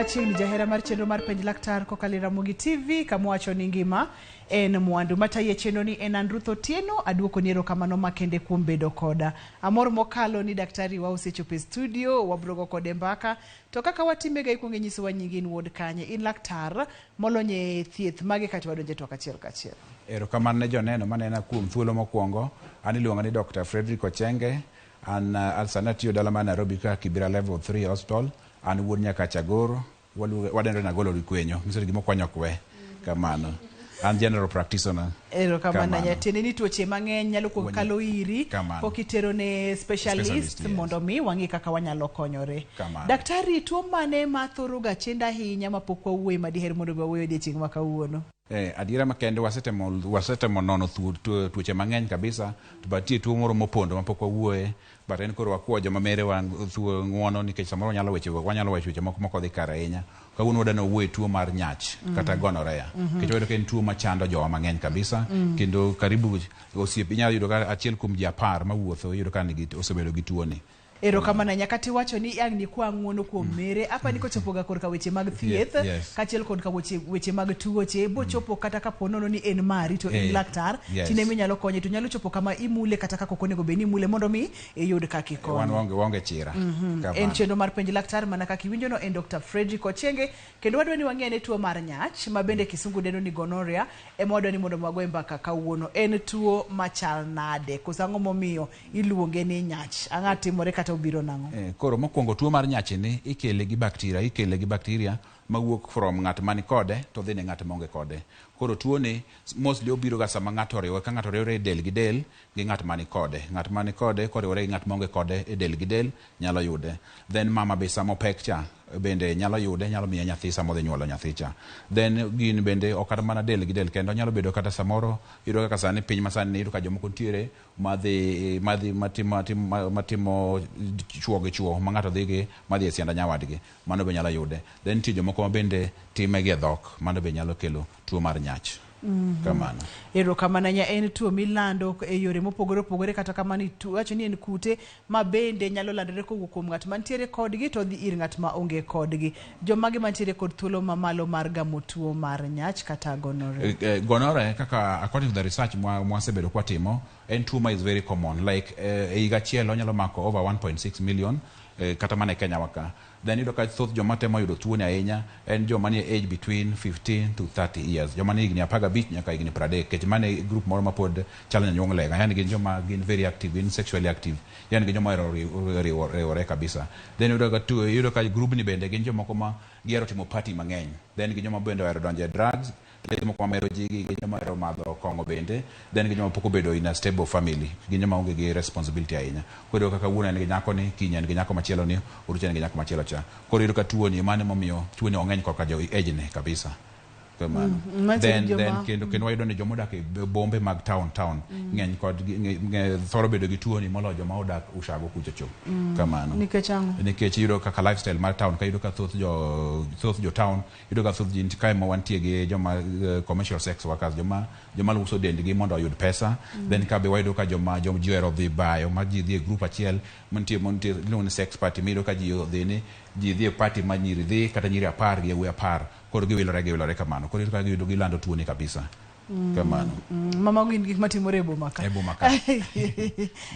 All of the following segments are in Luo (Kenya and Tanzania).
Machiegni jahera mar chenro mar Penj Laktar kokalo e Ramogi TV kama wacho ni ngima en mwandu. Matayi e chenro ni en an Ruth Otieno, aduokoni erokamano makende kuom bedo koda. Amor mokalo ni daktari wa osechopo e studio, wabro go kode mbaka. To kaka watimega ikuongo inyisowa nyingi in wuod kanye, in laktar molony e thieth mage kaeto wadonjo e twak achiel kachiel. Erokamano ne joneno manena kuom thuolo mokwongo. An iluonga ni Dr. Frederick Ochenge. An sani atiyo dala mar Nairobi ka Kibera Level 3 Hospital. An wuod Nyakach Agoro. Wadendo ni Agolo Rikwenyo. Nyiso ni gima okwanyo ok we. Kamano. An general practitioner. Erokamano ahinya. Tiende ni tuoche mang'eny nyalo kuong kalo iri Kamano. pok itero ne specialist, Specialist, yes. mondo mi wang'i kaka wanyalo konyore. Kamano. Daktari, tuo mane ma thoro ga chendo ahinya mapok wawuoye ma diher mondo mi wawuoye odiechieng' ma kawuono? Adiera makende wasetemo nono tuoche mang'eny kabisa to but nitie tuo moro mopondo mapok wawuoye but en koro wakwa joma merewa ng'uono nikech samoro wanyalo wacho weche moko mok odhi kare ahinya. Kawuono wadwa ni wawuo e tuo mar nyach kata gonorrhea nikech wayudo ka en tuo machando jowa mang'eny kabisa kendo karibu osiep inyalo yudo ka achiel kuom ji 10 mawuotho iyudo ka nigi osebedo gi tuo ni. Erokamano ahinya. Kata iwacho ni ang' nikwa ng'uono kuom mere, apa ni kochopo ga korka weche mag thieth kaachiel kod ka weche mag tuoche, bochopo kata kapo nono ni en mari to in laktar, tine minyalo konye to nyalo chopo kama imule kata kaka ok onego bed ni imule mondo mi iyud kaka ikonye. Wan waonge chira. En chenro mar Penj Laktar mana kaka iwinjo no en Dr. Frederick Ochenge kendo wadwa ni wang'e ane tuo mar nyach ma bende kisungu dendo ni gonorrhea ema wadwa ni mondo wagoe mbaka kawuono. En tuo machal nade? Koso ang'o momiyo iluonge ni nyach? Ang'a timore kata obiro nang'o? Koro mokwongo tuo mar nyach ni ikele gi bacteria, ikele gi bacteria mawuok from ng'at man kode to dhi ne ng'at maonge kode. Koro tuo ni mostly obiro ga sama ng'ato oriwore, ka ng'ato oriwore e del gi del gi ng'at man kode. Ng'at man kode koriwore gi ng'at maonge kode e del gi del nyalo yude. Then mama be sama opek cha bende nyalo yude, nyalo miye nyathi sama odhi nyuolo nyathi cha. Then gin bende ok kata mana del gi del kende, onyalo bedo kata samoro iyudo kaka sani piny masani iyudo ka jomoko nitiere madhi madhi matimo matimo chuo gi chuo ma ng'ato dhi gi madhi e sianda nyawadgi, mano be nyalo yude. Then nitie jomoko ma bende time gi e dhok, mano be nyalo kelo tuo mar nyach. Kamano. Erokamano ahinya. En tuo milando e yore mopogore opogore kata kamano iwacho ni en kute ma bende nyalo landore kowuok kuom ng'at mantiere kodgi to odhi ir ng'at ma onge kodgi. Jomage mantiere kod thuolo mamalo mar gamo tuo mar nyach kata gonorrhea? Gonorrhea kaka according to the research mwasebedo kwatimo en tuo ma is very common like e higa achiel onyalo mako over 1.6 million kata mana e Kenya wa ka. Then iyudo ka thoth joma temo yudo tuo ni ahinya en joma nie age between 15 to 30 years. Joma nie higni 15 nyaka higni 30 nikech mano e group moro mapod chalo nyanyuong lega. Yani gin joma gin very active, gin sexually active. Yani gin joma ohero riwore kabisa. Then iyudo ka group ni bende gin jomoko ma gihero timo party mang'eny. Then gin joma bende ohero donjo e drugs, gin jomoko mamero ji, gin joma ohero madho kong'o bende. Then gin joma pok obedo in a stable family. Gin joma onge gi responsibility ahinya. Koro iyudo ka kawuono en gi nyako ni, kiny en gi nyako machielo ni, orucha en gi nyako machielo cha. Koro iyudo ka tuo ni mano emomiyo tuo ni ong'eny korka jo age ni kabisa. Kamano. Manyiso ni Then joma kendo wayudo ni joma odak e bombe mag town ng'eny kod thoro bedo gi tuo ni moloyo joma odak ushago kucho cho. Kamano. Nikech ang'o? Nikech iyudo kaka lifestyle mar town ka iyudo ka thoth jo town iyudo ka thoth ji kae ma wantie gi joma commercial sex workers, joma uso dendgi mondo oyud pesa. Then ka be wayudo ka joma ji ohero dhi bayo ma ji dhi e group achiel mantie iluongo ni sex party miyudo ka ji odhi ni ji dhi e party ma nyiri dhi kata nyiri 10 gi yawuoyi 10 koro giwilore kamano. Koro iyudo ka giyudo gilando tuo ni kabisa. Kamano. Mago gin gik matimore e boma ka. E boma ka.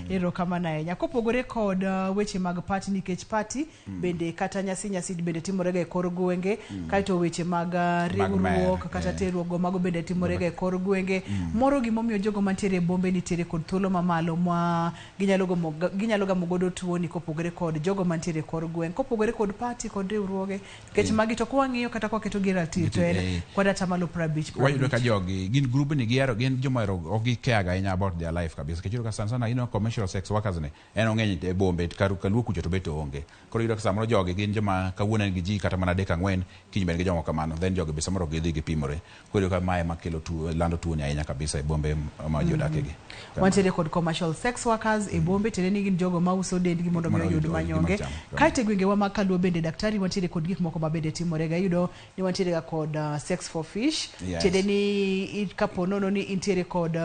Erokamano ahinya. Kopogore kod weche mag party nikech party bende kata nyasi bende timore ga e kor gwenge kaeto weche mag riwruok kata terruok go mago bende timore ga e kor gwenge. Moro gimomiyo jogo mantiere e bombe nitiere kod thuolo mamalo ma ginyalo gamo godo tuo ni kopogore kod jogo mantiere e kor gweng' kopogore kod party kod riwruoge nikech magi to kwang'iyo kata kwaketo gi ratil to en kod atamalo 50 Wayudo ka jogi gin group ni gihero gin joma ohero ok gi care ga ahinya about their life kabisa. Nikech iyudo ka sana sana ineno commercial sex workers ni en ong'eny e bombe kaluo kucho to bet onge. Koro iyudo ka samoro jogi gin joma kawuono en gi ji kata mana 3 4 kiny be en gi jomoko kamano. Then jogi be samoro ok gidhi gipimore. Koro iyudo ka mae ema kelo tuo lando tuo ni ahinya kabisa e bombe ma ji odake gi. Wantiere kod commercial sex workers e bombe tiende ni gin jogo mauso dendgi mondo mi oyud manyonge. Kaeto e gwengewa mag Kaluo bende daktari wantiere kod gik moko ma bende timore ga. Iyudo ni wantiere ga kod sex for fish. Tiende ni kapo nono ni intiere kod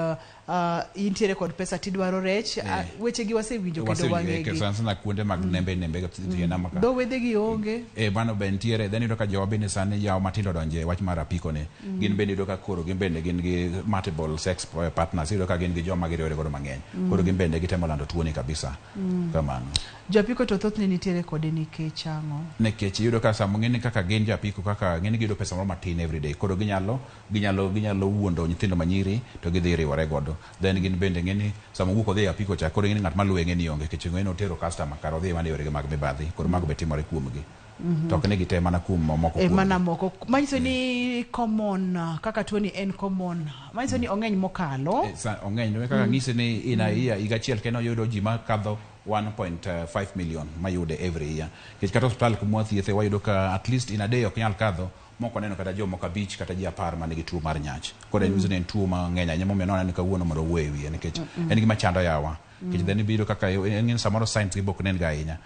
intiere kod pesa tidwaro rech. Weche gi wasewinjo kendo wang'egi. Sana sana kuonde mag nembe nembe nama ka. Dho wedhe gi onge. Mano be nitiere. Then iyudo ka jowa bende sani yawa matindo donje wach mar apiko ni. Gin bende iyudo ka koro gin bende gin gi multiple sex partners. Iyudo ka gin gi joma giriwore godo mang'eny. Koro gin bende gitemo lando tuoni kabisa. Kamano. Japiko to thothne nitiere kode nikech ang'o? Nikech iyudo ka sama ng'eni kaka gin japiko kaka ng'eni giyudo pesa moro matin everyday. Koro ginyalo wuondo nyithindo manyiri to gidhi riwore godo. Then gin bende ng'eni sama owuok odhi e apiko cha koro ng'eni ng'at maluwe ng'eni onge nikech ng'eni otero customer kar odhi mana yorege mag mibadhi. Koro mago be timore kuomgi. To ok ni gite mana kuom moko kuomgi. Mana moko. Manyiso ni common kaka tuoni en common. Manyiso ni ong'eny mokalo. Ong'eny. Kaka ng'isi ni in a year higa achiel kendo oyudo ji makadho 1.5 million mayude every year. Nikech kata osiptal kuma wathiethe wayudo ka at least in a day ok nyal kadho mok waneno kata jomoko 5 kata ji 10 manigi tuo mar nyach. Koro en nyiso ni en tuo mang'eny ahinya momiyo nwaneno kawuono mondo owuo e wiye nikech en gima chando yawa. Nikech then ibiro kaka en ng'eni samoro signs gi bok nen ga ahinya.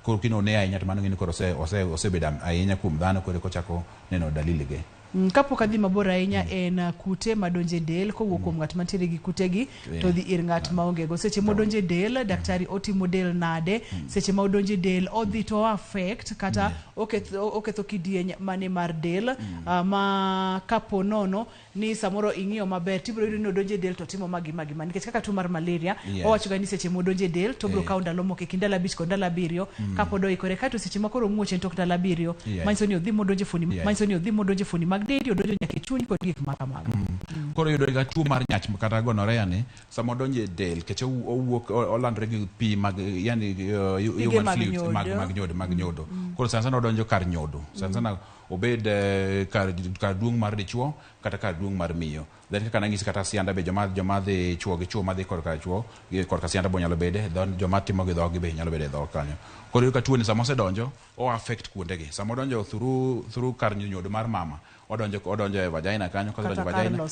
Koro kinone ahinya to mano ng'eni koro osebedo ahinya kuom dhano koro kochako neno dalili ge. Kapok adhi mabor ahinya en kute madonjo e del kowuok kuom ng'at mantiere gi kutegi to dhi ir ng'at maonge go. Seche modonjo e del, daktari otimo del nade? Seche ma odonjo e del, odhi to affect kata oketho kidieny mane mar del ma kapo nono ni samoro ing'iyo maber tibiro yudo ni odonjo e del to timo magi magi ma nikech kaka tuo mar malaria owacho ga ni seche modonjo e del to biro kawo ndalo moko e kind ndalo 5 kod ndalo 7 kapod oikore kaeto seche ma koro omuoch en tok ndalo 7 manyiso ni odhi modonjo e fuoni manyiso ni odhi modonjo e fuoni mag dendi odonjo nyaka e chuny kod gik ma kamago. Koro iyudo ga tuo mar nyach kata gonorrhea ni sama odonjo e del nikech owuok olandore gi pi mag yani human fluids mag nyodo. Koro sana sana odonjo kar nyodo sana sana obed kar duong' mar dichuo kata kar duong' mar miyo. Then kaka nang'isi kata sianda be joma dhi chuo gi chuo madhi korka chuo korka sianda bo nyalo bede, then joma timo gi dhogi be nyalo bede e dhok kanyo. Koro iyudo ka tuoni sama osedonjo o affect kuondegi. Sama odonjo through kar nyodo mar mama, odonjo e vagina kanyo, kosedonjo vagina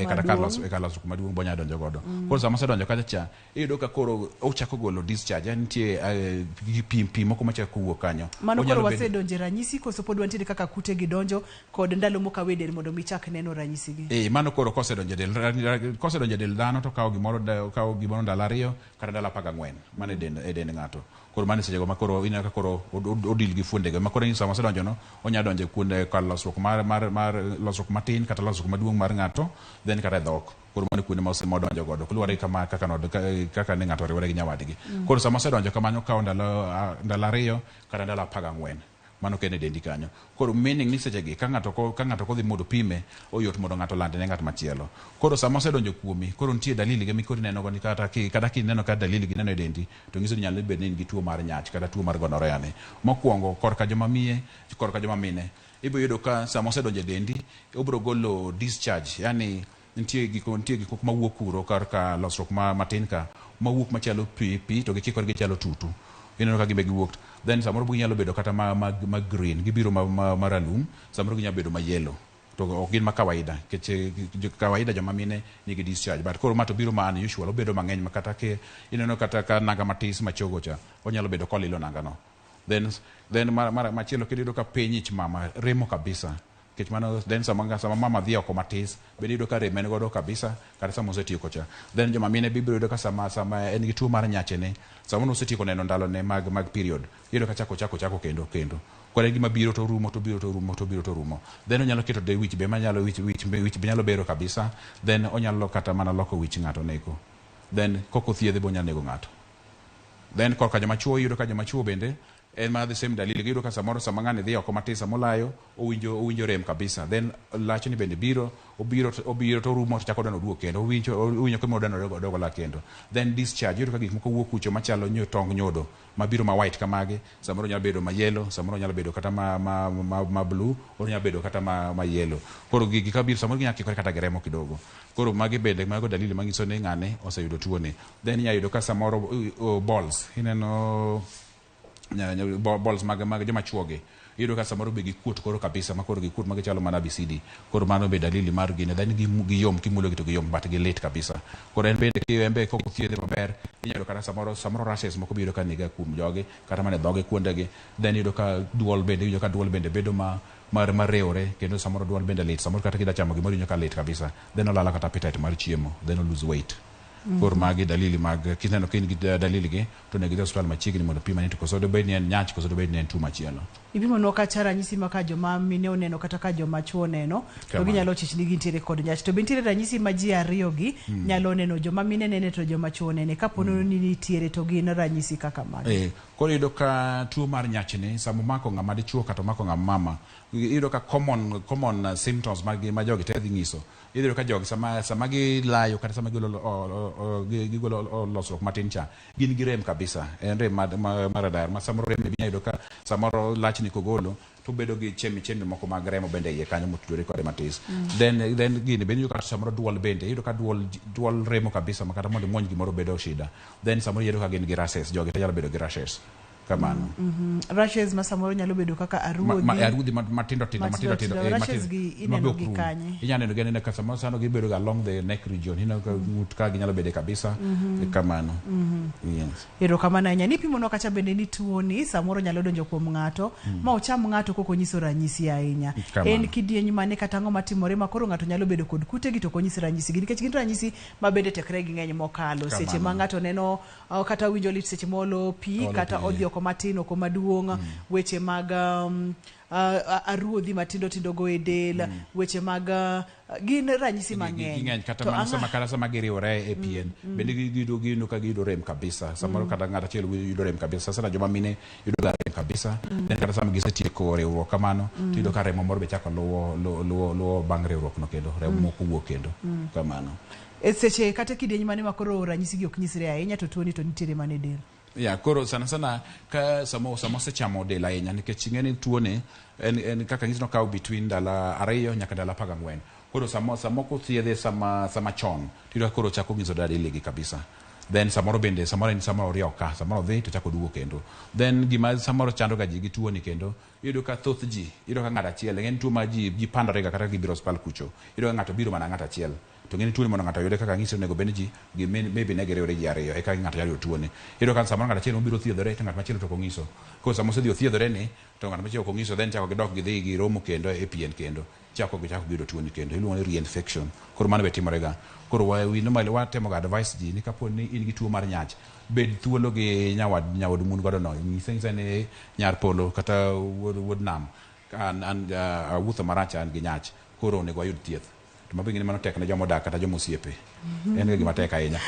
kata kar losruok maduong' bo nyalo donjo godo. Koro sama osedonjo kacha cha iyudo ka koro ochako golo discharge, nitie pi moko machako wuok kanyo. Mano koro wasedonjo e ranyisi koso pod wantiere kaka kute gi donjo kod ndalo mokawo e del mondo mi chak neno ranyisi gi? Mano koro kosedonjo e del, kosedonjo e del dhano to kawo gimoro ndalo 2 kata ndalo 14 mano e dend ng'ato. Koro mano sechego ma koro ineno ka koro odil gi fuondego ma koro sama osedonjo no onyalo donjo e kuonde kar losruok mar losruok matin kata losruok maduong' mar ng'ato then kata e dhok. Koro mano kuonde ma osemodonjo godo kaluwore gi kama kaka ne ng'ato oriwore gi nyawadgi. Koro sama osedonjo kamano okawo ndalo 2 kata ndalo 14 mano kende dendi kanyo. Koro meaning ni sechegi ka ng'ato kodhi mondo pime oyot mondo ng'ato olande ne ng'at machielo. Koro sama osedonjo kuomi koro nitie dalili ge mikoro ineno go ni kata kineno ka dalili gi neno e dendi to nyiso ni nyalo bedo ni in gi tuo mar nyach kata tuo mar gonorrhea ni. Mokwongo korka joma miye korka joma mine ibiro yudo ka sama osedonjo e dendi obiro golo discharge, yani nitie gik moko mawuok kuro kar ka losruok matin ka mawuok machalo pi to gikikore gichalo tutu. Ineno ka gimbe giwuok. Then samoro ginyalo bedo kata ma green, gibiro ma ralum, samoro ginyalo bedo ma yellow. To ok gin ma kawaida, nikech kawaida joma mine nigi discharge, but koro ma to biro ma unusual, obedo mang'eny ma kata ineno kata ka nanga matis machogo cha, onyalo bedo kolilo nanga no. Then machielo kendo iyudo ka piny ich mama remo kabisa. Nikech mano then sama mama dhi oko matis, bende iyudo ka rem en godo kabisa kata sama osetieko cha. Then joma mine biro yudo ka sama en gi tuo mar nyachene, sama nosetieko neno ndalone mag period, iyudo ka chako kendo. Koro en gima biro to rumo to biro to rumo to biro to rumo. Then onyalo keto de wich be manyalo wich be nyalo bero kabisa. Then onyalo kata mana loko wich ng'ato neko. Then kok othiedhe bo nyalo nego ng'ato. Then korka joma chuo iyudo ka joma chuo bende en mana the same dalili. Iyudo ka samoro sama ng'ani dhi oko matin samolayo owinjo rem kabisa. Then lachni bende biro obiro to rumo to chako donjo oduogo kendo owinjo kama odonjo odogo la kendo. Then discharge iyudo ka gik moko wuok kucho machalo tong nyodo mabiro ma white kamagi, samoro nyalo bedo ma yellow, samoro nyalo bedo kata ma blue, onyalo bedo kata ma yellow. Koro gigi kabiro samoro ginyalo kikore kata gi remo kidogo. Koro magi bende mago dalili manyiso ni ng'ane oseyudo tuoni. Then inyalo yudo ka samoro balls, ineno balls mag joma chuogi iyudo ka samoro be gikuot koro kabisa ma koro gikuot ma gichalo mana BCD. Koro mano be dalili mar gini. Then giyom kimulogi to giyom but gilit kabisa. Koro en bende en be kok othiedhe maber inyalo kata samoro rashes moko biro ka niga kuom jogi kata mana e dhoge kuondegi. Then iyudo ka duol bende iyudo ka duol bende bedo ma mar riwre kendo samoro duol bende lit, samoro kata kida chamo gimoro iwinjo ka lit kabisa, then olalo kata appetite mar chiemo, then o lose weight. Koro magi dalili mag kineno ka in gi dalili gi to onego idhi osiptal machiegni mondo opimani to koso dobed ni en nyach koso dobed ni en tuo machielo. Ipimonwa kacha ranyisi ma ka joma mine oneno kata ka joma chuo oneno to ginyalo chich ni gintiere kod nyach. To be nitiere ranyisi ma ji ariyo gi nyalo neno, joma mine nene to joma chuo nene, kapo ni nitiere to gin ranyisi kaka mage? Koro iyudo ka tuo mar nyachni sama omako ng'ama dichuo kata omako ng'ama mama, iyudo ka common symptoms ma jogi te dhi nyiso. Iyudo ka jogi sama gilayo kata sama gigolo losruok matin cha, gin gi rem kabisa. En rem mar adar ma samoro rem ni inyalo yudo ka samoro lachni kogolo to bedo gi chembe chembe moko mag remo bende iye kanyo motudore kode matis. Then gini bende iyudo ka samoro duol bende iyudo ka duol remo kabisa ma kata mondo imuony gimoro bedo shida. Then samoro iyudo ka gin gi rashes, jogi te nyalo bedo gi rashes. Kamano. Rashes ma samoro nyalo bedo kaka aruodhi. Aruodhi matindo tindo matindo tindo. Rashes gi ineno gi kanye? Inyalo neno gi anena ka samoro sano gibedo ga along the neck region. Ineno ka ng'ut ka ginyalo bede kabisa. Kamano. Yes. Erokamano ahinya. Nipimonwa kacha bende ni tuoni samoro nyalo donjo kuom ng'ato ma ocham ng'ato kok onyiso ranyisi ahinya. En kidieny mane kata ang'o matimore ma koro ng'ato nyalo bedo kod kute gi to ok onyis ranyisi gi, nikech gin ranyisi ma bende tekre gi ng'eny mokalo. Seche ma ng'ato neno kata winjo lit seche molo pi kata odhi oko matin oko maduong', weche mag aruodhi matindo tindo go e del, weche mag gin ranyisi mang'eny. Kata mana sama kata sama giriwore e pien bende giyudo ka giyudo rem kabisa. Samoro kata ng'ato achiel yudo rem kabisa. Sasa joma mine yudo ga rem kabisa. Then kata sama gisetieko riwruok kamano to iyudo ka remo moro be chako luwo bang' riwruok no kendo remo moko wuok kendo kamano. E seche kata kidieny mane ma koro ranyisi gi ok nyisre ahinya to tuoni to nitiere mana e del? Ya, koro sana sana ka samo osechamo del ahinya, nikech ing'e ni tuoni en kaka nyis nokawo between ndalo 2 nyaka ndalo 14. Koro samo kothiedhe sama chon tiyudo ka koro chako nyiso dalili gi kabisa. Then samoro bende samoro en samoro oriyo ka samoro odhi to chako duogo kendo. Then gima samoro chando ga ji gi tuoni kendo iyudo ka thoth ji iyudo ka ng'ato achiel en tuo ma ji pandore ga kata gibiro osiptal kucho, iyudo ka ng'ato biro mana ng'ato achiel. To ng'eni tuoni mondo ng'ato oyude kaka ng'isi onego bed ni ji maybe ne giriwre ji ariyo eka ng'ato nyalo yudo tuoni. Iyudo ka samoro ng'ato achiel mobiro thiedhore to ng'at machielo to ok ong'iso. Koro sama osedhi othiedhore ni to ng'at machielo ok ong'iso, then chako gidok gidhi giromo kendo e pien kendo chako gichako giyudo tuoni kendo iluongo ni reinfection. Koro mano be timore ga. Koro we normally watemo ga advice ji ni kapo ni in gi tuo mar nyach, bed thuolo gi nyaod mun godo no, nyise ni nyar polo kata wuod nam an awuotho marach, an gi nyach, koro onego wayud thieth. To mabe ng'eni mano tek ne joma odak kata joma osiepe. En ga gima tek ahinya.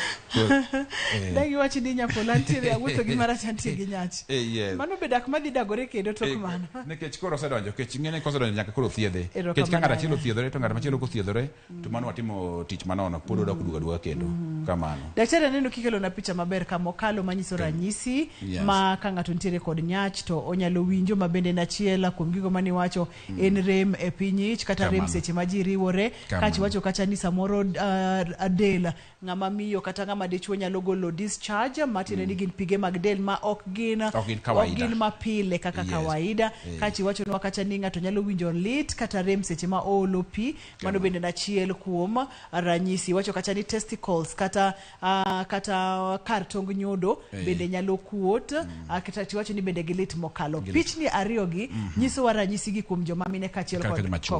Dang iwach ni nyapolo antiere awuotho gi marach antie gi nyach. Yes. Mano be dak madhi dagore kendo tok mano. Nikech koro osedonjo, nikech ing'eni kosedonjo nyaka koro thiedhe. Nikech ka ng'ato achiel othiedhore to ng'at machielo ok othiedhore, to mano watimo tich manono, pod odok duogo aduoga kendo. Kamano. Daktari, aneno kikelo na picha maber kamokalo manyiso ranyisi ma ka ng'ato nitiere kod nyach to onyalo winjo, ma bende en achiel kuom gigo maniwacho en rem e piny ich kata rem seche ma ji riwore. Kachi wacho kacha ni samoro del ng'ama miyo kata ng'ama dichuo nyalo golo discharge matiende ni gin pige mag del ma ok gin ok gin mapile kaka kawaida. Kachi wachonwa kacha ni ng'ato nyalo winjo lit kata rem seche ma oolo pi, mano bende en achiel kuom ranyisi. Wacho kacha ni testicles kata kar tong nyodo bende nyalo kuot, kata tiwacho ni bende gilit mokalo. Pichni ariyo gi nyisowa ranyisi gi kuom joma mine kaachiel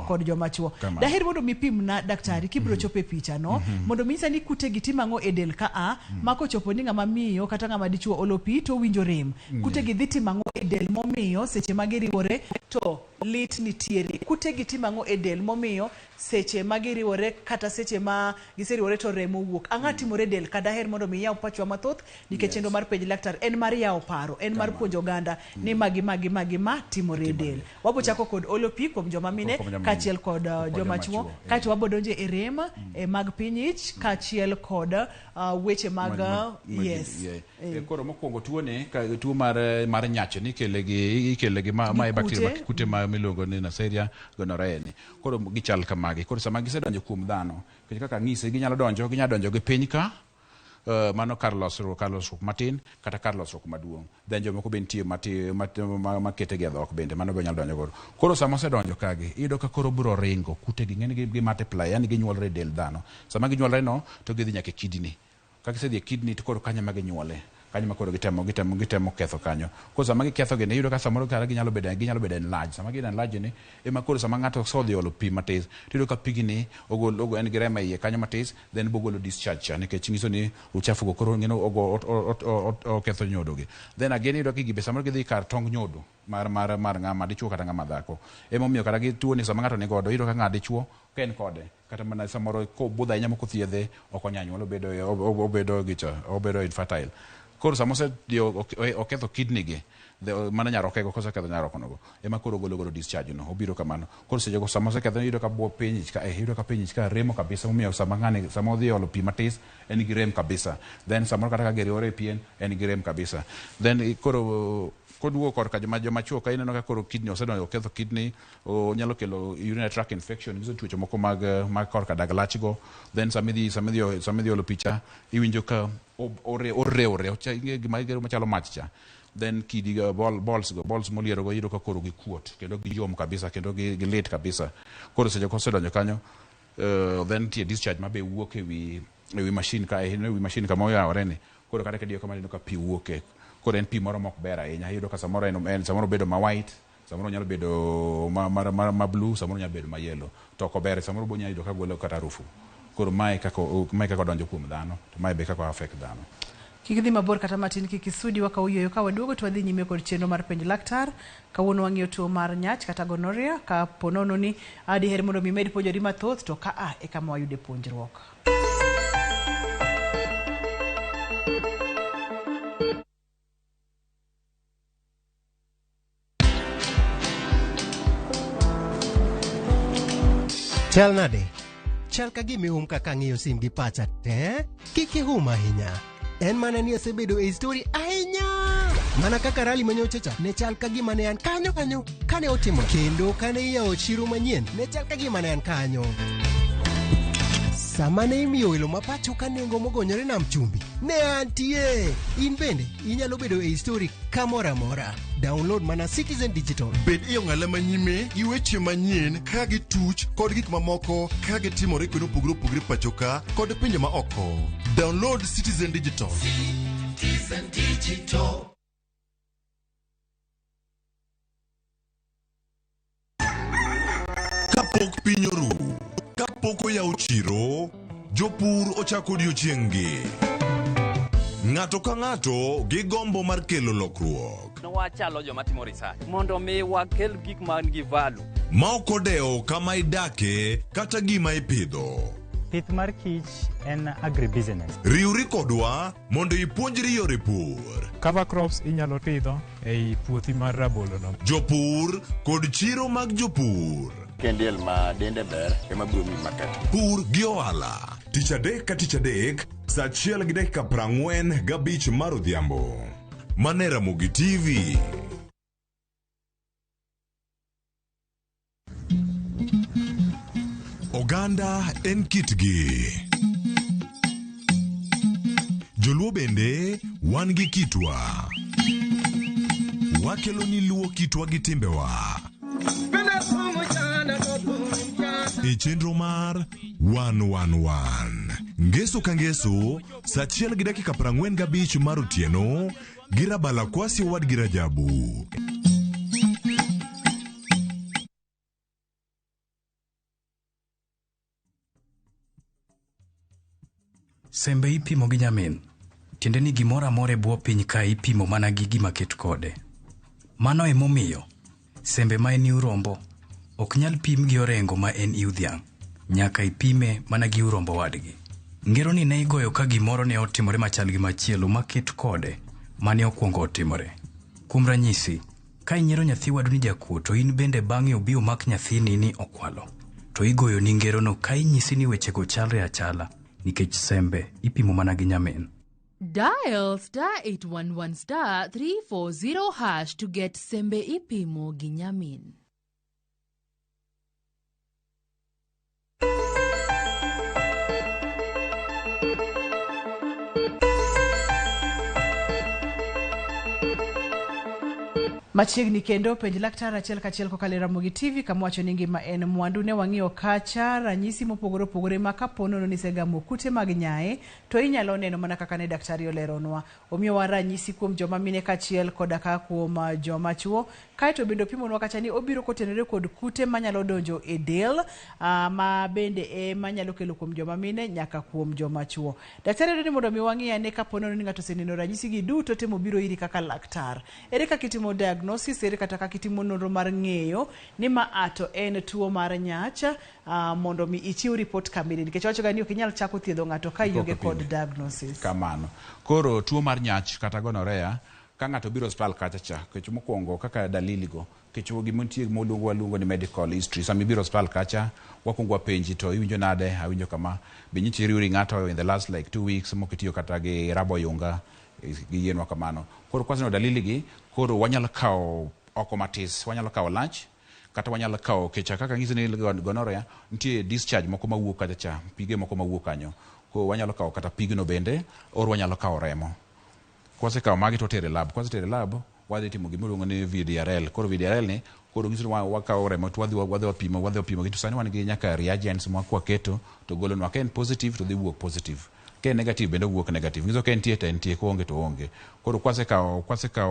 kod joma chuo. Daher mondo mipimna daktari kibiro chopo e picha no, mondo minyisa ni kute gi timo ang'o e del ka a ma kochopo ni ng'ama miyo kata ng'ama dichuo olo pi to winjo rem. Kute gi dhi timo ang'o e del momiyo seche ma giriwore to lit nitiere? Kute gi timo ang'o e del momiyo seche ma giriwore kata seche ma giseriwore to remo wuok? Ang'o timore e del ka? Daher mondo mi yaw pachwa mathoth, nikech chenro mar Penj Laktar en mar yawo paro, en mar puonjo oganda ni magi magi magi ma timore e del. Wabo chako kod olo pi kuom joma mine kaachiel kod joma chuo, kaeto wabo donjo e rem mag piny ich kaachiel kod weche mag yes. Koro mokwongo tuone tuo mar nyach ni ikele gi ma bacteria kute ma miluongo ni Neisseria gonorrhoeae ni. Koro gichal kamagi. Koro sama gisedonjo kuom dhano, nikech kaka ang'ise ginyalo donjo gi piny ka, mano kar losruok matin kata kar losruok maduong'. Then jomoko be nitie makete gi e dhok bende, mano be nyalo donjo godo. Koro sama osedonjo kagi, iyudo ka koro biro ringo, kute gi ng'eny gi multiply, yani ginyuolre e del dhano. Sama ginyuolre no, to gidhi nyaka e kidney. Ka gisedhi e kidney to koro kanyo ema ginyuole. Kanyo ma koro gitemo ketho kanyo. Koro sama giketho gi ni iyudo ka samoro kata ginyalo bedo enlarged. Sama gin enlarged ni ema koro sama ng'ato osodhi olo pi matis, tiyudo ka pigni ogol en gi remo e iye kanyo matis, then bogolo discharge cha nikech nyiso ni uchafu go koro ng'eno oketho nyodo gi. Then again iyudo ka gigi samoro gidhi kar tong nyodo mar ng'ama dichuo kata ng'ama dhako. Emomiyo kata gi tuo ni sama ng'ato ni godo iyudo ka ng'a dichuo ka en kode kata mana samoro kobudho ahinya mok othiedhe ok onyal nyuol, obedo infertile. Koro sama osedhi oketho kidney gi, mana nyarokego koseketho nyarokonogo ema koro ogolo godo discharge no, obiro kamano. Koro sechego sama oseketho iyudo ka buo piny ich ka, iyudo ka piny ich ka remo kabisa, momiyo sama ng'ani sama odhi olo pi matis en gi rem kabisa. Then samoro kata ka giriwore e pien en gi rem kabisa. Then koro koduogo korka joma chuo ka ineno ka koro kidney osedonjo oketho kidney, onyalo kelo urinary tract infection, nyiso tuoche moko mag korka dag lach go. Then sama idhi olo picha iwinjo ka orewore, gima machalo mach cha. Then kidi balls moliero go iyudo ka koro gikuot kendo giyom kabisa kendo gilit kabisa. Koro seche kosedonjo kanyo, then nitie discharge mabe wuok ewi machine ka, ewi machine kama oyawore ni. Koro kata kidiyo kama ineno ka pi wuoke. Koro en pi moro mok ber ahinya. Iyudo ka samoro en samoro bedo ma white, samoro nyalo bedo ma blue, samoro nyalo bedo ma yellow. To ok ober, samoro bo nyalo yudo ka golo kata harufu. Koro mae kaka odonjo kuom dhano, to mae be kaka affect dhano. Kik dhi mabor kata matin, kik isudi waka oyueyo ka waduogo to wadhi nyime kod chenro mar penj laktar. Kawuono wang'iyo tuo mar nyach kata gonorrhea. Ka po nono ni diher mondo mi med puonjori mathoth, to ka a e kama wayude puonjruok. Chal nade? Chal ka gima ihum kaka ang'iyo sim gi pacha te? Kik ihum ahinya. En mana ni asebedo e story ahinya. Mana kaka rally manyocha cha ne chal ka gima ne an kanyo kanyo kane otimo, kendo kane iyawo chiro manyien ne chal ka gima ne an kanyo. Sama ne imiyo welo ma pacho ka nengo mogonyore nam chumbi, ne antie. In bende inyalo bedo e story kamoro amora. Download mana Citizen Digital. Bed e ong'ala manyime gi weche manyien ka gituch kod gik mamoko ka gitimore kuonde mopogore opogore pacho ka kod pinje ma oko. Download Citizen Digital. Citizen Digital. Kapok piny oru, kapok oyaw chiro, jopur ochako odiochieng'-gi. Ng'ato ka ng'ato gi gombo mar kelo lokruok. Wachalo joma timo research mondo mi wakel gik man gi value. Ma ok odewo kama idake kata gima ipidho. Pith mar kich en agribusiness. Riwri kodwa mondo ipuonjri yore pur. Cover crops inyalo pidho ei puothi mar rabolo no. Jopur kod chiro mag jopur. Kendiel ma dende ber ema biro miyi market. Pur gi ohala. Tich adek ka tich adek, saa 1:45 mar odhiambo. Mane Ramogi TV. Oganda en kitgi. Joluo bende wan gi kitwa. Wakelo ni luo kitwa gi timbewa. E chenro mar 111. Ngeso ka ngeso, saa 1:45 mar otieno, gi Rabala Kwasi owadgi Rajabu. Sembe ipimo gi nyamin. Tiende ni gimoro amora e bwo piny ka ipimo mana gi gima ket kode. Mano emomiyo sembe ma en iu rombo ok nyal pim gi orengo ma en iu dhiang'. Nyaka ipime mana gi urombo wadgi. Ngero ni ne igoyo ka gimoro ne otimore machal gi machielo maket kode mane okwongo otimore. Kuom ranyisi, ka inyiero nyathi wadu ni jakuo to in bende bang'e obi omak nyathini ni okwalo, to igoyo ni ngerono ka inyisi ni wechego chalre achala nikech sembe ipimo mana gi nyamin. Dial star 811 star 340 hash to get sembe ipimo gi nyamin. Machiegni kendo penj laktar achiel kachiel kokalo e Ramogi TV kama wacho ni ngima en mwandu. Ne wang'iyo kacha ranyisi mopogore opogore ma kapo nono ni isegamo kute mag nyae to inyalo neno mana kaka ne daktari oleronwa. Omiyowa ranyisi kuom joma mine kaachiel koda ka kuom joma chuo. Kaeto bende opimonwa kacha ni obiro kotenore kod kute manyalo donjo e del ma bende e manyalo kelo kuom joma mine nyaka kuom joma chuo. Daktari dwaro ni mondo mi wang'i ane kapo nono ni ng'ato oseneno ranyisi gi duto te mobiro iri kaka laktar. Ere kaka itimo diagnosis, ere kata kaka itimo nonro mar ng'eyo ni ma ato en tuo mar nyach mondo mi ichiw report kamili nikech wacho ga ni ok inyal chako thiedho ng'ato ka ionge kod diagnosis. Kamano. Koro tuo mar nyach kata gonorrhea ka ng'ato biro osiptal kacha cha, kech mokwongo kaka dalili go, kech gima nitie moluongo waluongo ni medical history. Sama ibiro osiptal kacha, wakwongo wapenji to iwinjo nade, awinjo kama, be nyocha iriwri ng'ato in the last like 2 weeks mok itiyo kata gi rabo yunga, giyienwa kamano. Koro kwaseneno dalili gi, koro wanyalo kawo oko matis, wanyalo kawo lach, kata wanyalo kawo kecha kaka ng'isi ni gonorrhea, nitie discharge moko mawuok kacha cha, pige moko mawuok kanyo. Koro wanyalo kawo kata pigno bende, or wanyalo kawo remo. Kwasekawo magi to watere lab. Kwasetere lab, wadhi timo gima iluongo ni VDRL. Koro VDRL ni, koro nyiso ni wakawo remo to wadhi wapimo, wadhi wapimo. To sani wan gi nyaka reagents ma kwaketo to golonwa. Ka en positive to dhi wuok positive. Ka en negative bende owuok negative. Nyiso ka entie to entie, koonge to oonge. Koro kwasekawo,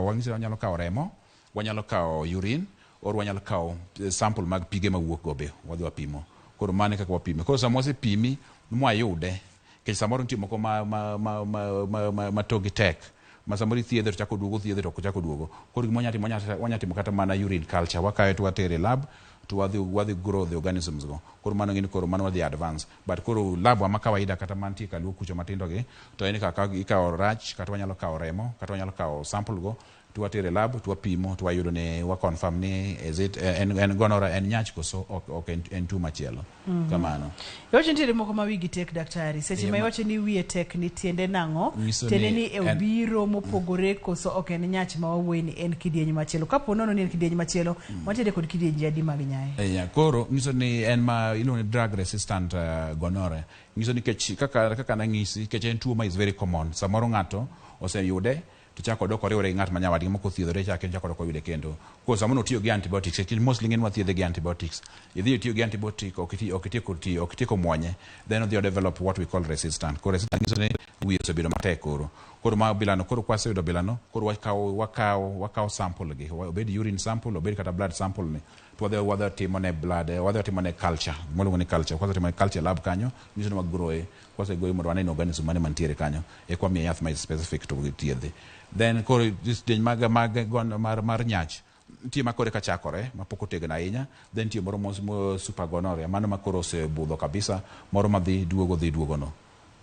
wanyiso ni wanyalo kawo remo, wanyalo kawo urine, or wanyalo kawo sample mag pige mawuok go be, wadhi wapimo. Koro mano e kaka wapime. Koro sama wasepimi, mwayude, nikech samoro nitie moko ma togi tek, ma samoro ithiedhe to chako duogo, thiedhe to ok ochako duogo. Koro gima wanyalo timo, wanyalo timo kata mana urine culture. Wakawe to watere e lab, to wadhi grow the organisms go. Koro mano ng'eni koro mano wadhi advance. But koro lab wa ma kawaida kata mantie kaluo kucho matindo gi, to en kaka ikawo rach, kata wanyalo kawo remo, kata wanyalo kawo sample go, to watere e lab, to wapimo, to wayudo ni, wa confirm ni is it en gonorrhea, en nyach koso ok en tuo machielo. Kamano. Iwacho nitiere moko ma wigi tek daktari. Seche ma iwacho ni wiye tek ni tiende nang'o? Tiende ni e obiro mopogore koso ok en nyach ma wawuoye ni en kidieny machielo. Kapo nono ni en kidieny machielo, wantiere kod kidienje adi mag nyae? Koro nyiso ni en ma iluongo ni drug resistant gonorrhea. Nyiso ni kech kaka nang'isi, kech en tuo ma is very common. Samoro ng'ato oseyude to chako dok oriwore gi ng'at ma nyawadgi moko thiedhore chake chako dok oyude kendo. Koro samoro otiyo gi antibiotics, nikech mostly ng'eny wathiedhe gi antibiotics. Idhi itiyo gi antibiotic, ok itieko tiyo, ok itieko muonye, then odhi o develop what we call resistant. Koro resistant nyiso ni wiye osebedo matek koro. Koro ma bilano, koro kwaseyudo bilano, koro wakawo sample gi, obed urine sample, obed kata blood sample ni. To wadhi timo ne blood, wadhi timo ne culture, gima ni culture. Kwase timo ne culture lab kanyo, nyiso ni wagrowe, kwase goyo mondo wane organism mane mantiere kanyo, eka wamiye yath ma is specific to thiedhe. Then koro this mag mar nyach, nitie ma koro eka chakore, ma pok otegno ahinya, then nitie moro mo super gonorrhea, mano ma koro osebudho kabisa, moro madhi duogo dhi duogo no.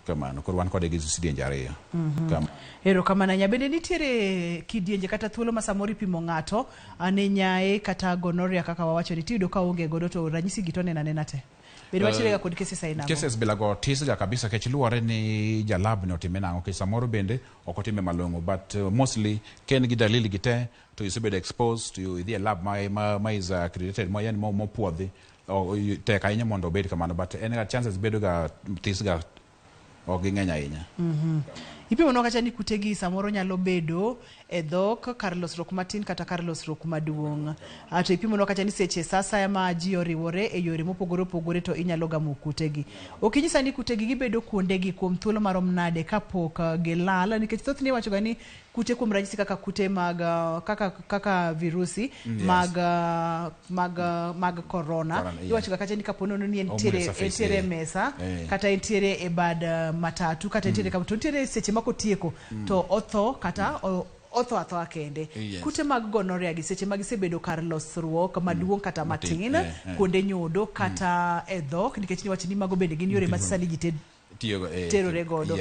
Kamano, koro wan kode gi sidienje ariyo. Erokamano ahinya. Bende nitiere kidienje kata thuolo ma samoro ipimo ng'ato ne nyae kata gonorrhea kaka wawacho ni tiyudo ka oonge godo to ranyisi gi to neno anena te. Bende watiere ga kod cases aina go? Cases bila go tis ga kabisa kech luwore ni jalab ne otime nang'o, kech samoro bende ok otime malong'o, but mostly ka en gi dalili gi te to isebedo exposed to idhi e lab ma is accredited, ma yani mopuodhi, tek ahinya mondo obed kamano, but en ga chances bedo ga tis ga ok ging'eny ahinya. Ipimo kacha ni kute gi samoro nyalo bedo e dhok kar losruok matin kata kar losruok maduong'. To ipimo kacha ni seche sa asaya ma ji oriwore e yore mopogore opogore to inyalo gamo kute gi. Ok inyisa ni kute gi gibedo kuonde gi kuom thuolo marom nade kapok gilal, nikech thothne iwacho ga ni kute kuom ranyisi kaka kute mag kaka virusi mag mag corona, iwacho ga kacha ni kapo nono ni entiere e mesa kata entiere e bad matatu kata entiere to nitiere seche ma kotieko to otho kata otho athoa kende. Kute mag gonorrhea gi seche ma gisebedo kar losruok maduong' kata matin kuonde nyodo kata e dhok, nikech niwacho ni mago bende gin yore ma sani ji terore godo.